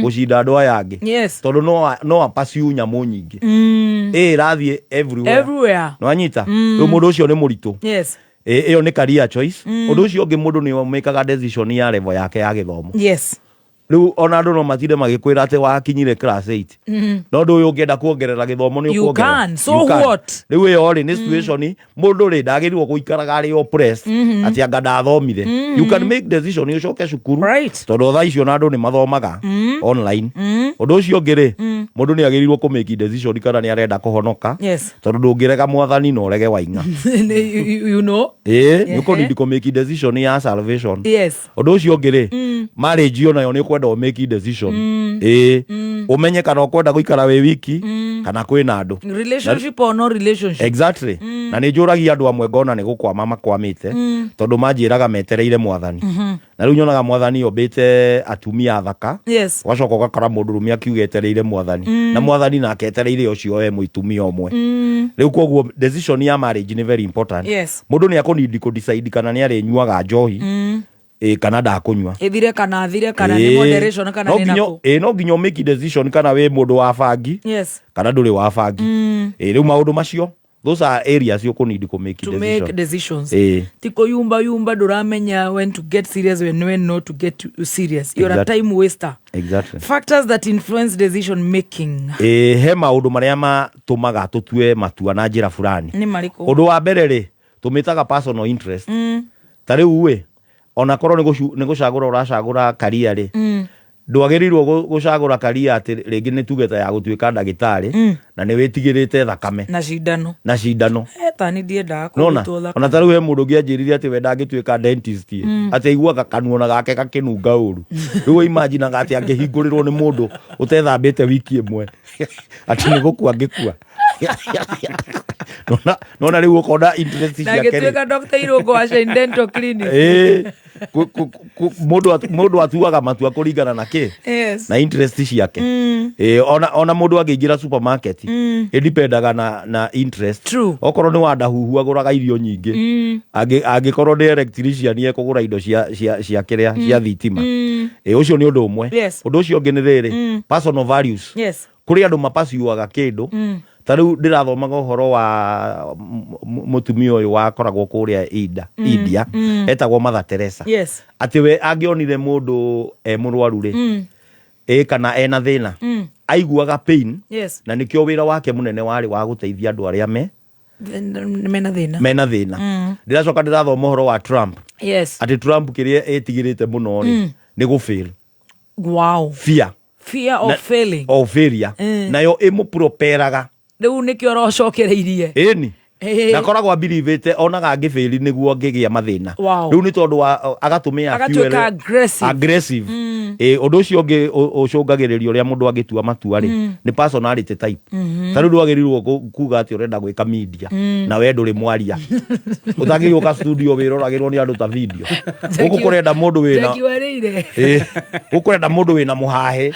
gũcinda andũ aya angĩ, tondũ no apursue nyamũ nyingĩ. Ĩ ĩrathiĩ everywhere. Everywhere. Nĩwanyita? Rĩu mũndũ ũcio nĩ mũritũ. Ĩyo nĩ career choice. Ũndũ ũcio ũngĩ, mũndũ nĩ ũmĩkaga decision ya level yake ya gĩthomo. Rĩu ona andũ no matinde magĩkwĩra atĩ wakinyire class 8, no ũndũ ũyũ ũngĩenda kuongerera gĩthomo nĩ You ũkuongerera. can. So You can. what? Rĩu ĩyo rĩ, nĩ situation mũndũ rĩ ndagĩrĩirwo gũikaraga arĩ oppressed atĩ anga ndathomire. You can make decision ũcoke cukuru, tondũ thaa icio ona andũ nĩ mathomaga online. Ũndũ ũcio ũngĩ rĩ, mũndũ nĩ agĩrĩirwo kũ make decision kana nĩ arenda kũhonoka, tondũ ndũngĩrega mwathani na ũrege waing'a. You know. Ĩĩ, nĩ ũkũnindi kũ make decision ya salvation. Ũndũ ũcio ũngĩ rĩ, marriage onayo nĩ ũkwenda ũ make decision. Ĩĩ, ũmenye kana ũkwenda gũikara wĩ wiki kana kwĩna andũ. Relationship or no relationship. Exactly. Na nĩ njũragia andũ amwe ngona nĩ gũkwama makwamĩte, tondũ manjĩraga metereire mwathani, na rĩu nyonaga mwathani ombĩte atumia athaka, ũgacoka ũgakora mũndũrũme akiuga etereire mwathani, na mwathani nake etereire ũcio we mũitumia ũmwe. Rĩu koguo decision ya marriage nĩ very important. Mũndũ nĩ akũnindi kũ decide kana nĩ arĩnyuaga njohi, ĩ, kana ndakũnyua. Ĩthire kana athire, kana nĩ Ĩĩ. moderation kana No nĩ nakũ. Ĩĩ, no nginya ũmake decision kana wĩ mũndũ wa bangi kana ndũrĩ wa bangi. Ĩĩ, rĩu maũndũ macio, those are areas ũkũnindi kũ make To make decision. decisions. Ĩĩ. Ti kũyumba yumba, ndũramenya when to get serious and when not to get serious. You're a time waster. Factors that influence decision making. Ĩĩ, he maũndũ marĩa matũmaga tũtue matua na njĩra fulani. Nĩ marĩkũ? Ũndũ wa mbere rĩ, tũmĩtaga personal interest. Ta rĩu ĩ, ona korwo nĩ gũcagũra ũracagũra career rĩ, ndwagĩrĩirwo gũcagũra career atĩ rĩngĩ nĩ tuge ta ya gũtuĩka ndagĩtarĩ na nĩ wĩtigĩrĩte thakame na cindano. Na cindano. Tani ndiendaga Nona kũrutwo thakame. Ona ta rĩu he mũndũ ũngĩ anjĩrire atĩ we ndangĩtuĩka dentist ĩ, atĩ aiguaga kanua na gake gakĩnunga ũru. Rĩu imaginaga atĩ angĩhingũrĩrwo nĩ mũndũ ũtethambĩte wiki ĩmwe, atĩ nĩ gũkua angĩkua. Nona rĩu ũkona interest Na ciake rĩ. ngĩtuĩka Dr. Irũngũ wa Shine Dental Clinic. Ĩĩ, mũndũ atuaga matua kũringana na kĩ? Na interest ciake. Ĩĩ, ona mũndũ angĩingĩra supermarket, ĩdipendaga na interest. Okorwo nĩ wandahuhu agũraga irio nyingĩ. Angĩkorwo nĩ electrician ekũgũra indo cia kĩrĩa, cia thitima. Ĩĩ, ũcio nĩ ũndũ ũmwe. Ũndũ ũcio ũngĩ nĩ rĩrĩ, personal values. Kũrĩ andũ mapasiuaga kĩndũ. Ta rĩu ndĩrathomaga ũhoro wa mũtumia ũyũ wakoragwo kũrĩa India, etagwo Mother Teresa, atĩ we angĩonire mũndũ e mũrwaru rĩ, ĩ, kana ena thĩna, aiguaga pain, na nĩkĩo wĩra wake mũnene warĩ wa gũteithia andũ arĩa me Mena thĩna. Mena thĩna. Ndĩracoka ndĩrathoma ũhoro wa Trump, atĩ Trump kĩrĩa ĩtigĩrĩte mũno rĩ, nĩ gũfail. Fear. Fear of failing. Of failure. Nayo ĩmũproperaga. Rĩu nĩkĩo ũrocokereirie. Ĩni, ndakoragwo ambirivĩte onaga angĩbĩri nĩguo angĩgĩa mathĩna. Rĩu nĩ tondũ wa agatũmĩa Agatuĩka aggressive. Aggressive. Ĩ, ũndũ ũcio ũngĩ ũcũngagĩrĩria ũrĩa mũndũ angĩtua matua rĩ, nĩ personality type. Ta rĩu ndwagĩrĩirwo kuga atĩ ũrenda gwĩka media na we ndũrĩ mwaria, ũtangĩgĩũka ũka studio wĩroragĩrwo nĩ andũ ta video. Gũkũ kũrenda mũndũ wĩna Jackie warĩire. Ĩ, gũkũrenda mũndũ wĩna mũhahĩ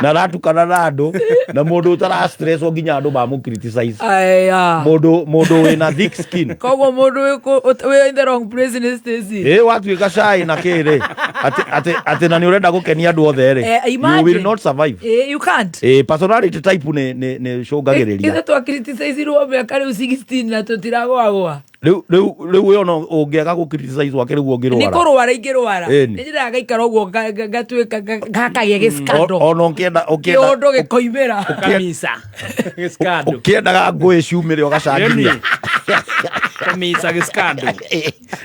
na aratukana na andũ, na mũndũ ũtara stress nginya andũ mamũ criticize. Aya. Mũndũ wĩna thick skin. Koguo mũndũ wĩ in the wrong place nĩ Stacy. Ĩ watuĩka cai na kĩrĩ atĩ na nĩ ũrenda gũkenia andũ othe rĩ, you Imagine. will not survive. You can't. Personality type nĩ cũngagĩrĩria. Ithe twakriticizirwo mĩaka rĩu 16 na tũtiragwagwa. Rĩu we ona ũngĩaga gũ criticize wake rĩu Nĩ ũngĩrwara. kũrwara ingĩrwara. Ĩni. Nĩ njĩraga ngaikara ũguo ngatuĩka gakagĩa gĩskando. Ona ũngĩenda ũngĩenda Kĩũndũ gĩkoimĩra. Kamisa. Gĩskando. Ũkĩendaga ngũĩ ciumĩre ũgacangiria. Kamisa gĩskando.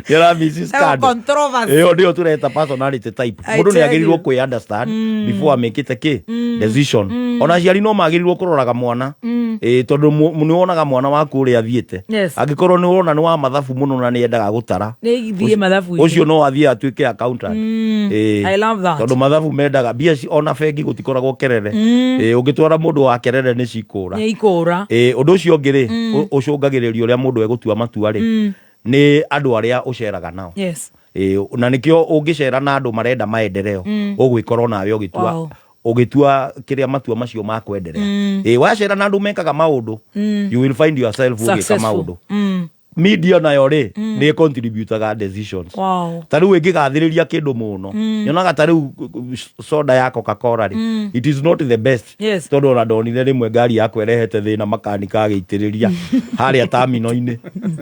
Nĩũramisi scandal. Controversy. Ĩyo nĩyo tũreta personality type. I Mũndũ nĩ tell agĩrĩirwo you. kwĩ understand before amĩkĩte kĩ decision. Ona aciari no magĩrĩirwo kũroraga mwana. Ĩ tondũ nĩ wonaga mwana waku ũrĩa athiĩte. Angĩkorwo nĩ wona nĩ wa mathabu mũno na nĩ endaga gũtara, Nĩ ithiĩ mathabu-inĩ. ũcio no athiĩ atuĩke accountant. Ĩ, I love that. Tondũ mathabu mendaga mbia ona bengi gũtikoragwo kerere. Ĩ, ũngĩtwara mũndũ wa kerere nĩ cikũra. Nĩ ikũra. Ĩ, ũndũ ũcio ũngĩ rĩ, ũcũngagĩrĩria ũrĩa mũndũ egũtua matua rĩ, nĩ andũ arĩa ũceraga nao. Ĩ, na nĩkĩo ũngĩcera na andũ marenda maendeleo, ũgwĩkora nawe ũgĩtua ũgĩtua kĩrĩa matua macio ma kwenderea. Ĩ, wacera na andũ mekaga maũndũ, you will find yourself ũgĩka Successful. maũndũ. Media nayo rĩ, nĩ contributaga decisions. Ta rĩu ĩngĩgathĩrĩria kĩndũ mũno, nyonaga ta rĩu soda ya Coca-Cola rĩ, it is not the best. Tondũ ona ndonire rĩmwe ngari yakwa ĩrehete thĩna makanika agĩitĩrĩria harĩa terminal-inĩ,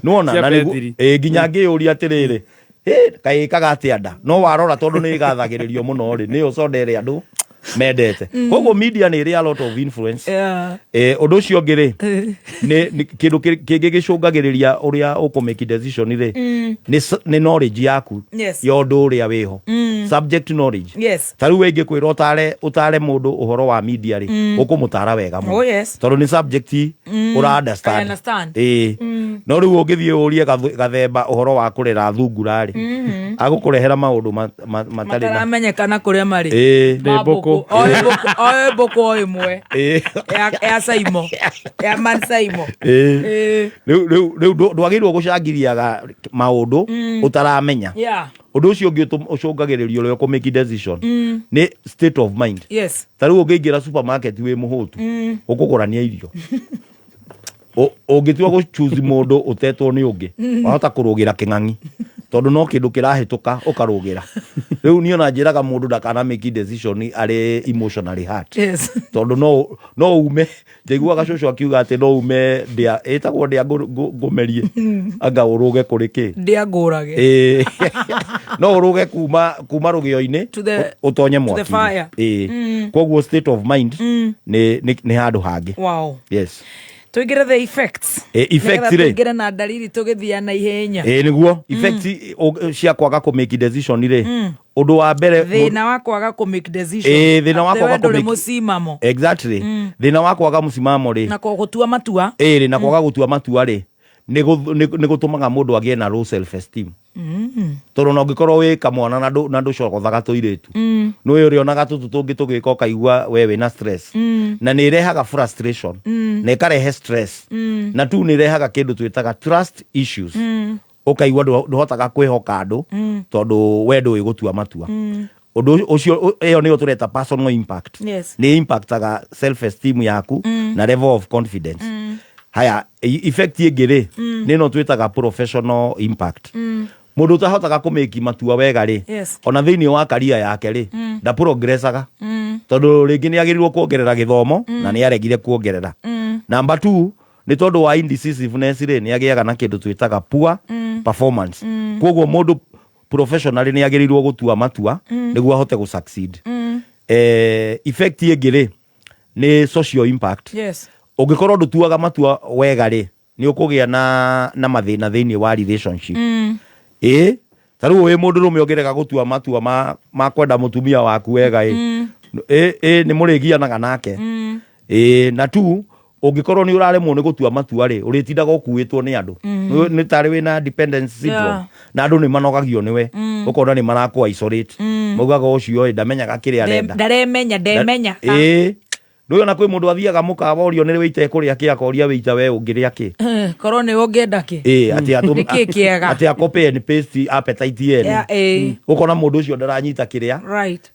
nĩwona. Cia Na nĩguo- betiri. Ĩ, nginya ngĩyũria atĩrĩrĩ, "Ĩ, kaĩ ĩkaga atĩa nda?" No warora tondũ nĩ ĩgathagĩrĩrio mũno rĩ, nĩyo soda ĩrĩa andũ mendete. Koguo media nĩ ĩrĩ a lot of influence. Ũndũ ũcio ũngĩ rĩ, nĩ kĩndũ kĩngĩ gĩcũngagĩrĩria ũrĩa ũkũ make decision rĩ, nĩ knowledge yaku ya ũndũ ũrĩa wĩho, subject knowledge. Ta rĩu ingĩkwĩra ũtare mũndũ ũhoro wa media rĩ, ũkũmũtara wega mũno. Oh, yes. Tondũ nĩ subject ũra understand. I understand. Ĩĩ. No rĩu ũngĩthiĩ ũrie gathemba ũhoro wa kũrera thungura rĩ, agũkũrehera maũndũ matarĩ na Mataramenyekana kũrĩa marĩ. Ĩĩ. Ma mbũkũ. Oĩ mbũkũ o ĩmwe. Ya Saimo. Ya Man Saimo. Ĩĩ. Ĩĩ. Rĩu ndwagĩrĩirwo gũcangiriaga maũndũ ũtaramenya. Ũndũ ũcio ũngĩ ũcũngagĩrĩria ũrĩa ũkũ make decision nĩ state of mind. Ta rĩu ũngĩingĩra supermarket wĩ mũhũtu, ũkũgũrania irio. Ũngĩtua gũchoose mũndũ ũtetwo nĩ ũngĩ, wahota kũrũgĩra kĩng'ang'i tondũ no kĩndũ kĩrahĩtũka ũkarũgĩra. Rĩu niĩ ona njĩraga mũndũ ndakana make decision arĩ emotionally hurt. Tondũ no ume njaiguaga cũcũ akiuga atĩ no ume ndĩa ĩtagwo ndĩa ngũmerie anga ũrũge kũrĩ kĩ. Ndĩa ngũrage. Ĩĩ. No ũrũge kuma rũgĩo-inĩ To the- ũtonye to the mwaki-inĩ. fire. Ĩĩ. Koguo state of mind nĩ handũ hangĩ. Yes. Tũingĩre the effects. Effects Nĩgetha rĩ. tũingĩre na ndariri tũgĩthiĩ na ihenya. Ĩĩ nĩguo effects cia kwaga kũ make decision rĩ, ũndũ wa mbere Thĩna wa kwaga kũ make decision. Ĩĩ, thĩna wa Atĩ kwaga we ndũrĩ kũ make- mũcimamo. Exactly. Thĩna wa kwaga mũsimamo rĩ, Na gũtua matua. Ĩĩ rĩ, na kwaga gũtua matua rĩ, nĩ gũtũmaga mũndũ agĩe na low self esteem. Tondũ ona ũngĩkorwo wĩ kamwana na ndũcogothaga tũirĩtu, nĩ ũrĩonaga tũtũ tũngĩ tũgĩka ũkaigua we wĩna stress. Na nĩ ĩrehaga frustration, na ĩkarehe stress, na tu nĩ ĩrehaga kĩndũ twĩtaga trust issues. Ũkaigua ndũhotaga kwĩhoka andũ tondũ we ndũĩ gũtua matua. Ũndũ ũcio ĩyo nĩyo tũreta personal impact. Nĩ impactaga self esteem yaku na level of confidence. Haya, effect ĩngĩ rĩ, nĩ ĩno twĩtaga professional impact. Mũndũ ũtahotaga kũmĩki matua wega rĩ, ona thĩinĩ wa karia yake rĩ, ndaprogresaga, tondũ rĩngĩ nĩ agĩrĩirwo kuongerera gĩthomo na nĩ aregire kuongerera. Number two, nĩ tondũ wa indecisiveness rĩ, nĩ agĩaga na kĩndũ twĩtaga poor performance. Koguo mũndũ professionally nĩ agĩrĩirwo gũtua matua nĩguo ahote gũ succeed. Effect ĩngĩ rĩ, nĩ social impact. Ũngĩkorwo ndũtuaga matua wega rĩ, nĩ ũkũgĩa na mathĩna thĩinĩ wa relationship. Ĩ ta rĩu wĩ mũndũrũme ũngĩrega gũtua matua ma kwenda mũtumia waku wega ĩ, ĩ nĩ mũrĩgianaga nake. Ĩ na tu ũngĩkorwo nĩ ũraremwo nĩ gũtua matua rĩ, ũrĩtindaga ũkuĩtwo nĩ andũ. Nĩ tarĩ wĩna dependence syndrome. Na andũ nĩ manogagio nĩwe. Ũkona nĩ marakũ isolate. Maugaga ũcio ĩ ndamenyaga kĩrĩa arenda. Ndaremenya, ndemenya. Ĩ ndũĩ ona kwĩ mũndũ athiaga mũkawa orio nĩ wĩita ekũrĩa kĩ, akoria wĩita we ũngĩrĩa kĩ. Korwo nĩ ũngĩenda kĩ. Ĩ atĩ Nĩ kĩ kĩega? Atĩ a copy and paste appetite yene. Yeah, ĩ. Ũkona mũndũ ũcio ndaranyita kĩrĩa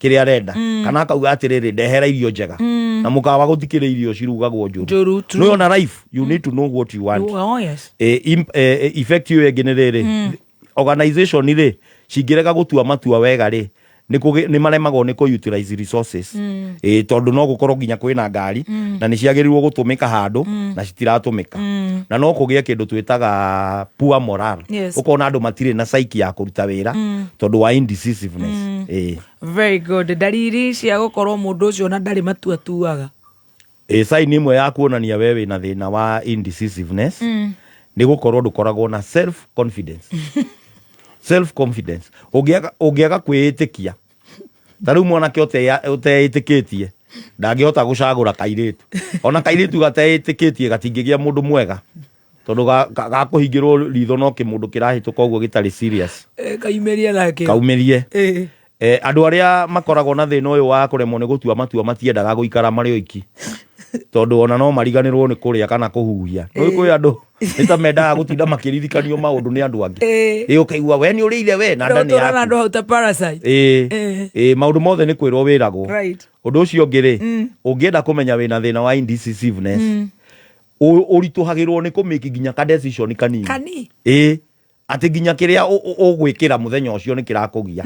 kĩrĩa arenda, kana akauga atĩrĩrĩ, ndehera irio njega. Na mũkawa gũtikĩrĩ irio cirugagwo njũru. Njũru, true. Nĩ ona life, you need to know what you want. Oh, yes. Effect ĩyo ĩngĩ nĩ rĩrĩ, organization rĩ, cingĩrega gũtua matua wega rĩ, nĩ maremagwo nĩ kũ utilize resources. Tondũ no gũkorwo nginya kwĩna ngari na nĩ ciagĩrĩirwo gũtũmĩka handũ na citiratũmĩka. Na no kũgĩe kĩndũ twĩtaga poor morale. Ũkona andũ matirĩ na psyche ya kũruta wĩra tondũ wa indecisiveness. Very good. Ndariri cia gũkorwo mũndũ ũcio na ndarĩ matua tuaga. Sign ĩmwe ya kuonania we wĩna thĩna wa indecisiveness nĩ gũkorwo ndũkoragwo na self confidence. Self confidence, ũngĩaga kwĩĩtĩkia, ta rĩu mwanake ũteĩtĩkĩtie ndangĩhota gũcagũra kairĩtu. Ona kairĩtu gateĩtĩkĩtie gatingĩgĩa mũndũ mwega, tondũ gakũhingĩrwo ritho no kĩmũndũ kĩrahĩtũka ũguo gĩtarĩ serious. Kaumĩrie nake. Kaumĩrie. Andũ arĩa makoragwo na thĩna ũyũ wa kũremwo nĩ gũtua matua matiendaga gũikara marĩ oiki, tondũ ona no mariganĩrwo nĩ kũrĩa kana kũhuhia. Nĩ kwĩ andũ nĩ ta mendaga gũtinda makĩririkanio maũndũ nĩ andũ angĩ. Ũkaigua we nĩ ũrĩire we na nda nĩ Ũtũra na yaku. andũ hau ta parasite. Ĩ, maũndũ mothe nĩ kwĩrwo wĩragwo. Ũndũ ũcio ũngĩ rĩ, ũngĩenda kũmenya wĩna thĩna wa indecisiveness, ũritũhagĩrwo nĩ kũmake nginya ka decision kanini. Kani. Atĩ nginya kĩrĩa ũgwĩkĩra mũthenya ũcio nĩ kĩrakũgia.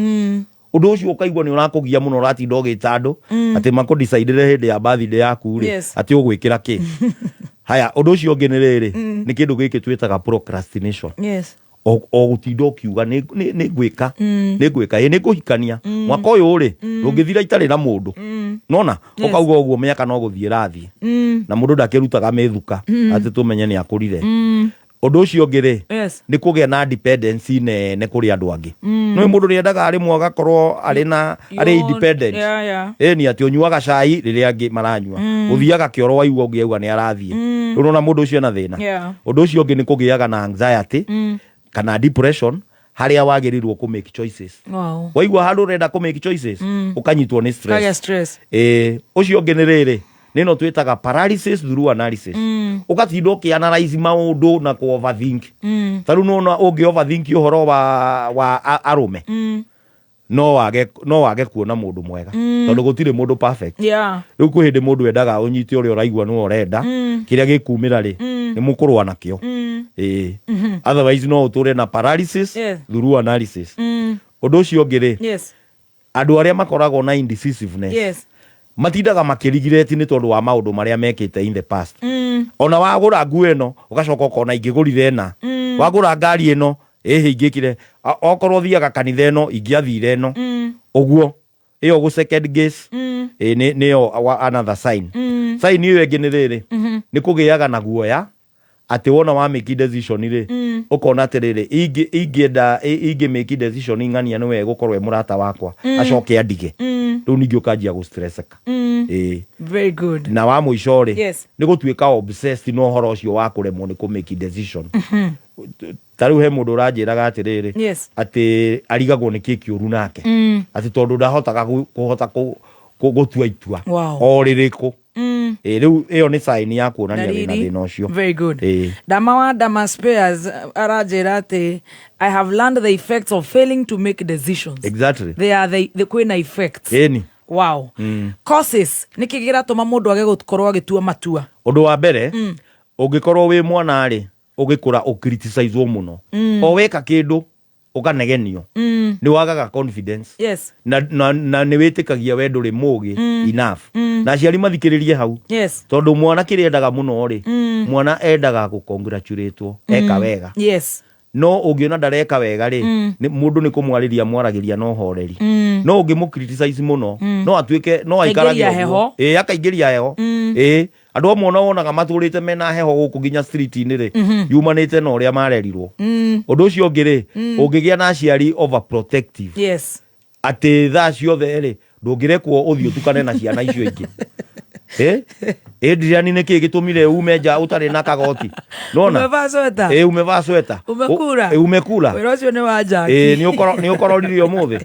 Ũndũ ũcio ũkaigua nĩ ũrakũgia mũno, ũratinda ũgĩta andũ atĩ makũdecidĩre hĩndĩ ya birthday yaku rĩ, atĩ ũgwĩkĩra kĩ. Haya, ũndũ ũcio ũngĩ nĩ rĩrĩ, nĩ kĩndũ gĩkĩ twĩtaga procrastination. O gũtinda ũkiuga nĩ ngwĩka, nĩ ngwĩka, ĩ nĩ ngũhikania mwaka ũyũ rĩ, ndũngĩthira itarĩ na mũndũ. Nona ũkauga ũguo, mĩaka no gũthiĩ ĩrathiĩ na mũndũ ndakĩrutaga mĩthuka atĩ tũmenye nĩ akũrire. Ũndũ ũcio ũngĩ rĩ, nĩ kũgĩa na dependency nene kũrĩ andũ angĩ. No mũndũ nĩ endaga rĩmwe agakorwo arĩ na arĩ independent. Ĩni atĩ ũnyuaga cai rĩrĩa angĩ maranyua, ũthiaga kĩoro waigua ũngĩ auga nĩ arathiĩ. Rĩu nona mũndũ ũcio ena thĩna. Ũndũ ũcio ũngĩ nĩ kũgĩaga na anxiety kana depression harĩa wagĩrĩirwo kũ make choices. Waigua handũ ũrenda kũ make choices, ũkanyitwo nĩ Kagĩa stress. Stress. Ũcio ũngĩ nĩ rĩrĩ, nĩ ĩno twĩtaga paralysis through analysis. Ũgatinda ũkĩanalyze maũndũ na kũ overthink. Ta rĩu nona ũngĩ overthink ũhoro wa arũme, no wage kuona mũndũ mwega, tondũ gũtirĩ mũndũ perfect. Rĩu kwĩ hĩndĩ mũndũ endaga ũnyite ũrĩa ũraigua nĩwe ũrenda. Kĩrĩa gĩkumĩra rĩ, nĩ mũkũrũa nakĩo. Otherwise no ũtũre na paralysis through analysis. Ũndũ ũcio ũngĩ rĩ, andũ arĩa makoragwo na indecisiveness matindaga makĩrigireti nĩ tondũ wa maũndũ marĩa mekĩte in the past. Ona wagũra nguo ĩno, ũgacoka ũkona ingĩgũrire ĩna. Wagũra ngari ĩno, ĩhĩ ingĩkire. Okorwo thiaga kanitha ĩno, ingĩathire ĩno. Ũguo ĩyo gũ second guess, nĩyo another sign. Sign ĩyo ĩngĩ nĩ rĩrĩ, nĩ kũgĩaga na guoya atĩ wona wa make decision rĩ, ũkona atĩrĩrĩ, ingĩenda ingĩ make decision ng'ania nĩwe gũkorwo e mũrata wakwa, acoke andige. Rĩu ningĩ ũkanjia gũ stresseka. Very good. Na wa mũico rĩ, nĩ gũtuĩka obsessed na ũhoro ũcio wa kũremwo nĩ kũ make decision. Ta rĩu he mũndũ ũranjĩraga atĩrĩrĩ, atĩ arigagwo nĩ kĩ kĩũru nake, atĩ tondũ ndahotaga kũhota gũtua itua o rĩrĩkũ. Rĩu ĩyo nĩ sign ya kuonania wĩna Dalili. thĩna ũcio. Very good. Dama wa Dama Spares aranjĩra atĩ I have learned the effects of failing to make decisions. They are the kwĩna effects. Ĩni. Causes, nĩkĩ kĩratũma mũndũ age gũkorwo agĩtua matua? Ũndũ wa mbere, ũngĩkorwo wĩ mwana rĩ, ũgĩkũra ũcriticizwo mũno, o weka kĩndũ ũkanegenio, nĩ wagaga confidence na nĩ wĩtĩkagia we ndũrĩ mũgĩ enough. Na aciari mathikĩrĩrie hau, tondũ mwana kĩrĩa endaga mũno rĩ, mwana endaga gũ-congratulate-wo eka wega. No ũngĩona ndareka wega rĩ, mũndũ nĩ kũmwarĩria mwaragĩria na ũhoreri. No ũngĩmũ criticize mũno, no atuĩke no aikarage Akaingĩria ũguo. heho. Akaingĩria heho. Andũ amwe ona wonaga matũrĩte mena heho gũkũ nginya street-inĩ rĩ, yumanĩte na ũrĩa marerirwo. Ũndũ ũcio ũngĩ rĩ, ũngĩgĩa na aciari overprotective, atĩ thaa ciothe rĩ, ndũngĩrekwo ũthiĩ ũtukane na ciana icio ingĩ. Adrian nĩ kĩĩ gĩtũmire ume nja ũtarĩ na kagoti nona Umevaa sweta? Ĩ, umevaa sweta Umekura? Ĩ, umekura Wĩra ũcio nĩ wa Jackie. Ĩ, nĩ ũkororire ũmũthĩ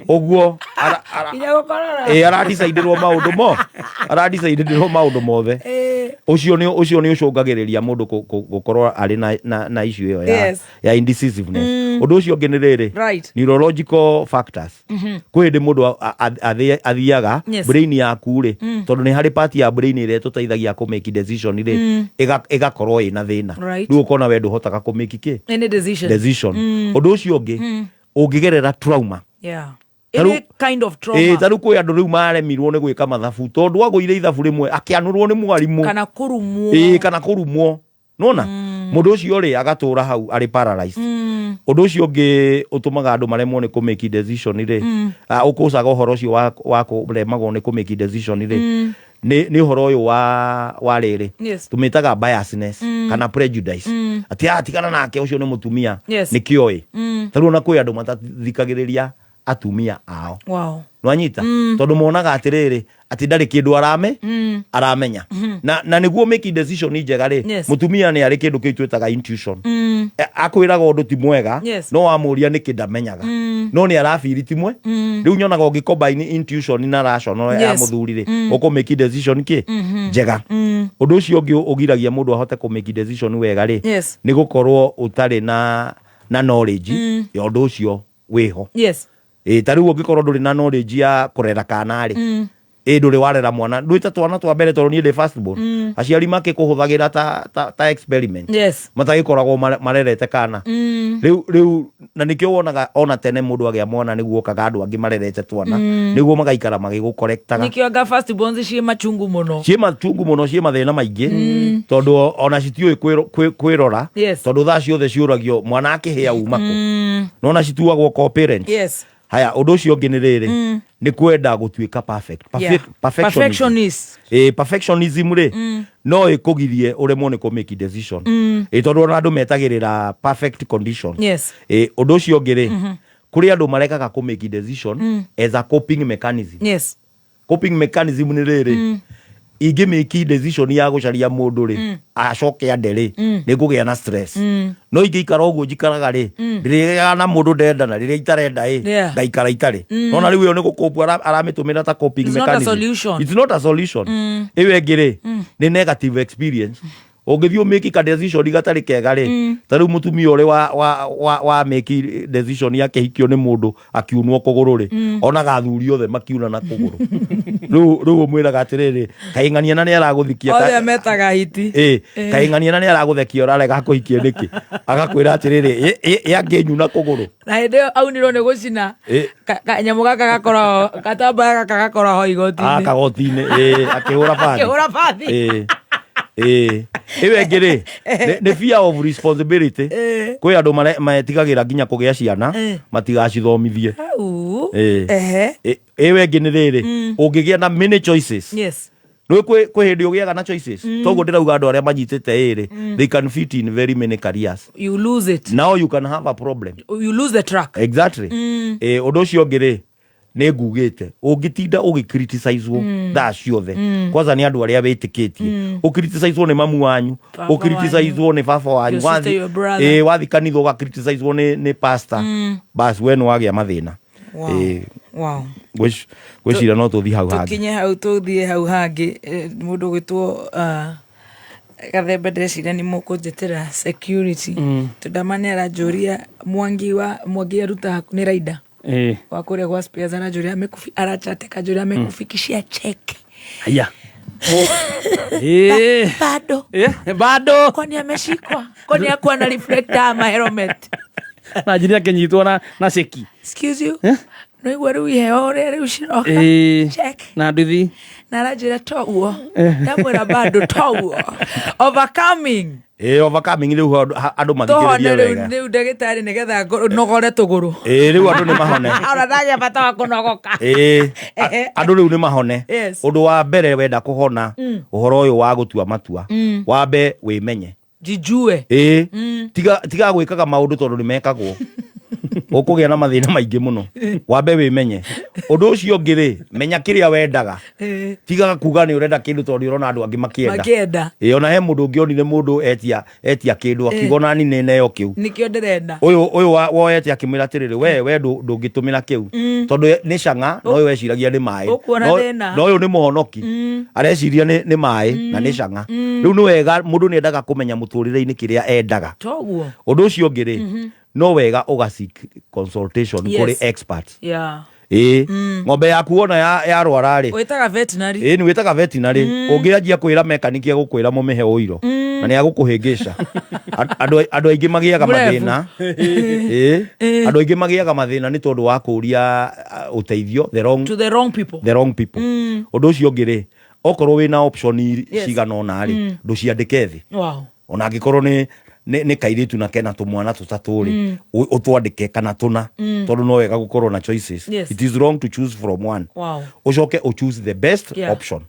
ũguo Nginya gũkorora. ĩ aradicaidĩrwo maũndũ mo aradicaidĩrwo maũndũ mothe. Ĩ. Ũcio nĩ ũcũngagĩrĩria mũndũ gũkorwo arĩ na issue ĩyo ya ya indecisiveness. Ũndũ ũcio ũngĩ nĩ rĩrĩ, neurological factors. Kwĩ hĩndĩ mũndũ athiaga brain yaku rĩ, tondũ nĩ harĩ part ya brain ĩrĩa ĩtũteithagia kũ make decision rĩ, ĩgakorwo ĩna thĩna. Rĩu ũkona we ndũhotaga kũ make kĩ Any decision. Decision. Ũndũ ũcio ũngĩ, ũngĩgerera trauma. Any kind of trauma. Ĩ, ta rĩu kwĩ andũ rĩu maremirwo nĩ gwĩka mathabu tondũ agũire ithabu rĩmwe akĩanũrwo nĩ mwarimũ. Kana kũrumwo. Ĩ, kana kũrumwo, nona mũndũ ũcio rĩ agatũra hau arĩ paralyzed. Ũndũ ũcio ũngĩ ũtũmaga andũ maremwo nĩ kũ make decision rĩ, ũkũcaga ũhoro ũcio wa kũremagwo nĩ kũ make decision rĩ, nĩ ũhoro ũyũ wa rĩrĩ, tũmĩtaga biasness kana prejudice, atĩ tigana nake, ũcio nĩ mũtumia, nĩkĩo ĩ. Ta rĩu ona kwĩ andũ matathikagĩrĩria atumia ao. Nwanyita? Tondũ monaga atĩrĩrĩ, atĩ ndarĩ kĩndũ arame aramenya. Na nĩguo make decision njega rĩ, mũtumia nĩ arĩ kĩndũ kĩu twĩtaga intuition. Akwĩraga ũndũ ti mwega, no wamũria nĩkĩ ndamenyaga, no nĩ arabiri ti mwe. Rĩu nyonaga ũngĩ combine intuition na rational ya mũthuri rĩ, ũkũ make decision kĩ njega. Ũndũ ũcio ũngĩ ũgiragia mũndũ ahote kũ make decision wega rĩ, nĩ gũkorwo ũtarĩ na knowledge ya ũndũ ũcio wĩho. Ĩ, ta rĩu ũngĩkorwo ndũrĩ na knowledge ya kũrera kana rĩ, ĩ ndũrĩ warera mwana, ndwĩta twana twa mbere, tondũ niĩ ndĩ first born, aciari makĩkũhũthagĩra ta experiment, matagĩkoragwo marerete kana. Rĩu na nĩkĩo wonaga ona tene mũndũ agĩa mwana nĩguo okaga andũ angĩ marerete twana, nĩguo magaikara magĩgũkorektaga. Nĩkĩo anga first borns ciĩ machungu mũno. Ciĩ machungu mũno, ciĩ mathĩna maingĩ, tondũ ona citiũĩ kwĩrora, tondũ thaa ciothe ciũragio mwana akĩhĩa uma kũ. Nona cituagwo co-parents. Haya, ũndũ ũcio ũngĩ nĩ rĩrĩ, nĩ kwenda gũtuĩka perfect. Perfectionism. Perfectionist. Ĩ, perfectionism rĩ, no ĩkũgirie ũremwo nĩ kũ make decision. Ĩ, tondũ ona andũ metagĩrĩra perfect conditions. Ĩ, ũndũ ũcio ũngĩ rĩ, kũrĩ andũ marekaga kũ make decision as a coping mechanism. Coping mechanism nĩ rĩrĩ, ingĩ make decision ya gũcaria mũndũ rĩ, acoke ande rĩ, nĩ ngũgĩa na stress. No ingĩikara ũguo njikaraga rĩ, ndĩrĩgĩaga na mũndũ ndenda na rĩrĩa itarenda ĩ, ngaikara itarĩ. Nona rĩu ĩyo nĩ gũkũpu aramĩtũmĩra ta coping It's not a mechanism. solution. It's not a solution. Ĩyo ĩngĩ rĩ, nĩ negative experience. Ũngĩthiĩ ũmĩki ka decision gatarĩ kega rĩ, ta rĩu mũtumia ũrĩ wa make decision akĩhikio nĩ mũndũ akiunwo kũgũrũ rĩ, onaga athuri othe makiuna na kũgũrũ. Rĩu ũmwĩraga atĩrĩrĩ, kaing'ania na nĩ aragũthikia Othe metaga hiti. Ĩ, kaing'ania na nĩ aragũthekia, ũrarega kũhikie nĩkĩ? Agakwĩra atĩrĩrĩ, ĩ angĩnyuna kũgũrũ. Na hĩndĩ ĩyo aunirwo nĩ gũcina kanyamũ gaka gakoragwo gatambaya gaka gakoragwo igoti-inĩ. Kagoti-inĩ, ĩ, akĩhũra bathi. Akĩhũra bathi. Ĩ, ĩ, ĩyo ĩngĩ rĩ, nĩ fear of responsibility. Kwĩ andũ metigagĩra nginya kũgĩa ciana matigacithomithie. Au. Ĩ. Ĩyo ĩngĩ nĩ rĩrĩ, ũngĩgĩa na many choices. Rĩu kwĩ hĩndĩ ũgĩaga na choices. Toguo ndĩrauga andũ arĩa manyitĩte ĩrĩ, they can fit in very many careers. You lose it. Now you can have a problem. You lose the track. Exactly. Ĩ, ũndũ ũcio ũngĩ rĩ, nĩ ngugĩte ũngĩtinda ũgĩcriticizwo thaa ciothe, kwanza nĩ andũ arĩa wĩtĩkĩtie, ũcriticizwo nĩ mamu wanyu, Baba ũcriticizwo nĩ baba wanyu, Your sister, your brother. Ĩ, wathi kanitha ũgacriticizwo nĩ pastor, bas we nĩ wagĩa mathĩna. Ĩ, ngwĩciria no tũthiĩ hau hangĩ. Tũkinye hau, tũthiĩ hau hangĩ. Mũndũ ũgwĩtwo Gathemba, ndĩreciria nĩ mũkũnjĩtĩra security, tondũ ama nĩ aranjũria Mwangi wa Mwangi aruta nĩ rider wa kũrĩa gwa Spares, aranjũria arachate kanjũria amekufikishia check. Haya. Bado. Bado. Kwani ameshikwa? Kwani hakuwa na reflector ama helmet? Na njiri akĩnyitwo na ceki. Excuse you, no igua rĩu iheo ũrĩa rĩu ciroka. Check. Na nduthi. Na aranjĩra toguo, ndamwĩra bado toguo, overcoming. Ĩ, overcoming rĩu andũ Tũhone mathikĩrĩrie rĩu wega. Rĩu ndagĩtarĩ, nĩgetha nogore tũgũrũ. Ĩ, rĩu andũ nĩ mahone. Ona ndagĩa bata wa kũnogoka. Ĩ, andũ rĩu nĩ mahone. Ũndũ wa mbere wenda kũhona ũhoro ũyũ wa gũtua matua, wambe wĩmenye. Jijue. Ĩ, tiga gwĩkaga maũndũ tondũ nĩ mekagwo. Ũkũgĩa na mathĩna maingĩ mũno. Wambe wĩmenye. Ũndũ ũcio ũngĩ rĩ, menya kĩrĩa wendaga. Tigaga kuga nĩ ũrenda kĩndũ tondũ ũrona andũ angĩ makĩenda. Makĩenda. Ĩ, ona he mũndũ ũngĩ onire mũndũ etia etia kĩndũ akiuga ona ni nĩ neo kĩu. Nĩkĩo ndĩrenda. Ũyũ ũyũ woete akĩmwĩra atĩrĩrĩ, we ndũngĩtũmĩra kĩu. Tondũ nĩ cang'a, no ũyũ eciragia nĩ maĩ. Ũkuona thĩna. No ũyũ nĩ mũhonoki. Areciria nĩ maĩ na nĩ cang'a. Rĩu nĩ wega mũndũ nĩ endaga kũmenya mũtũrĩre-inĩ kĩrĩa endaga. Toguo. Ũndũ ũcio ũngĩ rĩ, no wega ũga seek consultation kũrĩ experts. Ĩĩ, ng'ombe yaku wona yarwara rĩ, Wĩtaga veterinary. Ĩĩ, nĩ wĩtaga veterinary. Ũngĩanjia kwĩra mechanic egũkwĩra mũmĩhe ũiro na nĩ agũkũhĩngĩca. Andũ aingĩ magĩaga Mrevu. mathĩna. Ĩĩ, andũ aingĩ magĩaga mathĩna nĩ tondũ wa kũria ũteithio the wrong, To the wrong people. the wrong people. Ũndũ ũcio ũngĩ rĩ, okorwo wĩna option cigana ũna rĩ, ndũciandĩke thĩ. Ona angĩkorwo nĩ kairĩtu na kena tũmwana tũtatũ rĩ, ũtwandĩke kana tũna, tondũ no wega gũkorwo na choices. It is wrong to choose from one. Ũcoke ũ choose the best option.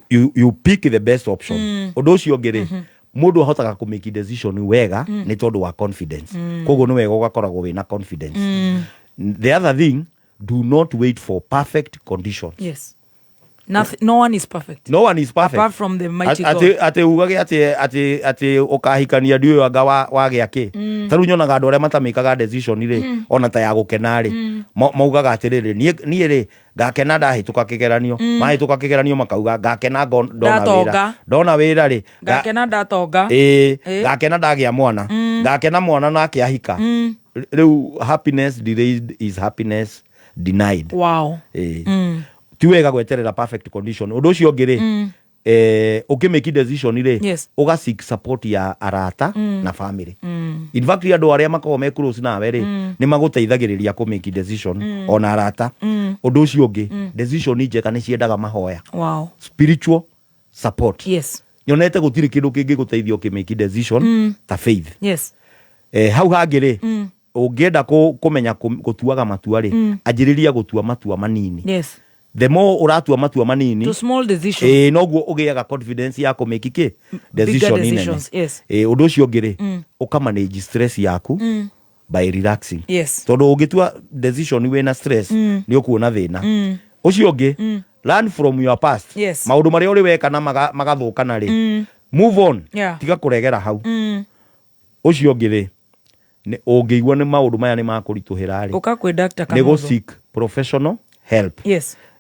You pick the best option. Ũndũ ũcio ũngĩ rĩ, mũndũ ahotaga kũ make decision wega nĩ tondũ wa confidence. Koguo nĩ wega ũgakoragwo wĩna confidence. The other thing, do not wait for perfect conditions. Yes. Nothing, no one is perfect. No one is perfect. Apart from the mighty Atĩ God. atĩ ugage atĩ ũkahikania ndiũĩ anga wagĩa kĩ. Ta rĩu nyonaga andũ arĩa matamĩkaga decision rĩ, ona ta ya gũkena rĩ, maugaga atĩrĩrĩ, niĩ rĩ ngakena ndahĩtũka kĩgeranio. Mahĩtũka kĩgeranio makauga ngakena ndona wĩra. Ndatonga. Ndona wĩra rĩ, Ngakena ndatonga. Ĩĩ, Ĩĩ. ngakena ndagĩa mwana. Ngakena mwana nake ahika. Rĩu happiness delayed is happiness denied. Ĩĩ. Ti wega gweterera perfect condition. Ũndũ ũcio ũngĩ rĩ, ũkĩ make decision rĩ, ũga seek support ya arata na family. In fact, andũ arĩa makoragwo me close nawe rĩ, nĩ magũteithagĩrĩria kũ make decision, ona arata. Ũndũ ũcio ũngĩ, decision njega nĩ ciendaga mahoya. Spiritual support. Nyonete gũtirĩ kĩndũ kĩngĩgũteithia ũkĩ make decision ta faith. Hau hangĩ rĩ, ũngĩenda kũmenya gũtuaga matua rĩ, anjĩrĩria gũtua matua manini. The more ũratua matua manini, To small decisions. Ĩĩ, noguo ũgĩaga confidence ya kũ make kĩ decision nene. Decisions, yes. Ĩĩ, ũndũ ũcio ũngĩ rĩ, ũka manage stress yaku by relaxing. Tondũ ũngĩtua decision wĩna stress, nĩ ũkuona thĩna. Ũcio ũngĩ, learn from your past. Maũndũ marĩa ũrĩ weka na magathũkana rĩ, move on. Tiga kũregera hau. Ũcio ũngĩ rĩ, nĩ ũngĩigua nĩ maũndũ maya nĩ makũritũhĩra rĩ, Ũka kwĩ Dr. nĩ Kamotho. gũ seek professional help.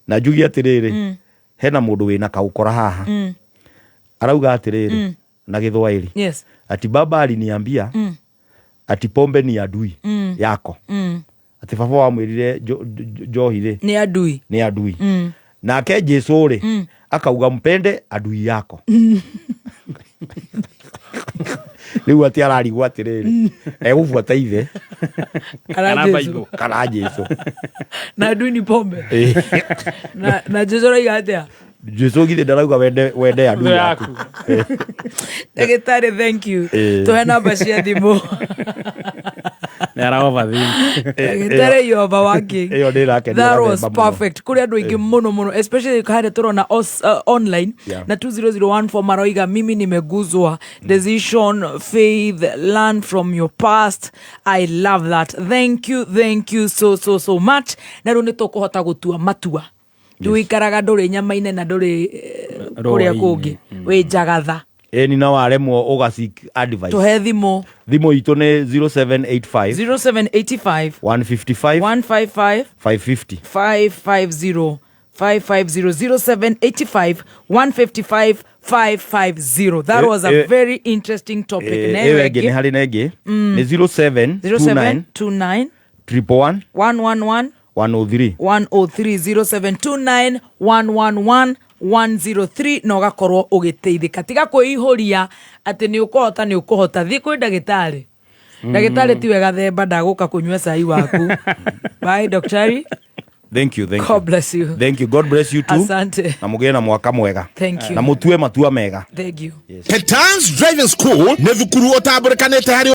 Na njuge atĩrĩrĩ, hena mũndũ wĩna kaũkora haha, arauga atĩrĩrĩ na Gĩthwaĩri, ati baba aliniambia ati pombe ni adui yako. Ati baba wamwĩrire njohi rĩ Nĩ adui. Nĩ adui. Nake Jesu rĩ, akauga mpende adui yako. Rĩu atĩ ararigwo atĩrĩrĩ, egũbuata ithe Kana Jesu. Kana Jesu. Na adui ni pombe. Na Jesu arauga atĩa? Jesu githĩ ndarauga wende adui Thũ yaku? Ndagĩtarĩ, thank you. Tũhe namba cia thimũ. Nĩ ara overthink. Ndagĩtarĩ, you overworking. Ĩyo nĩ ĩrakenia That was gathemba mũno. perfect. Kũrĩ andũ aingĩ mũno mũno, especially harĩa tũrona online na 20014 maroiga mimi nimeguzwa, decision, faith, learn from your past. I love that. Thank you, thank you so so so much. Na rĩu nĩ tũkũhota gũtua matua. Ndũikaraga ndũrĩ nyama-inĩ na ndũrĩ kũrĩa Rũa-inĩ. kũngĩ wĩ njagatha. Ĩni, na waremwo ũga seek advice. Tũhe thimũ. Thimũ itũ nĩ 0785 0785 155 155 550. 550 550 0785 155 550. That was a very interesting topic. Na Ĩyo ĩyo ĩngĩ nĩ ĩngĩ? harĩ na ĩngĩ nĩ 0729 0729 111 111 103. 103. 0729 111 103, na ũgakorwo ũgĩteithĩka. Tiga kwĩihũria atĩ nĩ ũkũhota, nĩ ũkũhota. Thiĩ kwĩ ndagĩtarĩ. Ndagĩtarĩ tiwe gathemba, ndagũka kũnyua cai waku. Bye, daktari. Thank you, thank God you. bless you. Thank you. God bless you too. Asante. Na mũgĩe na mwaka mwega. Thank you. Na mũtue matua mega. Thank you. Petans Driving School nĩ thukuru ũtambũrĩkanĩte harĩ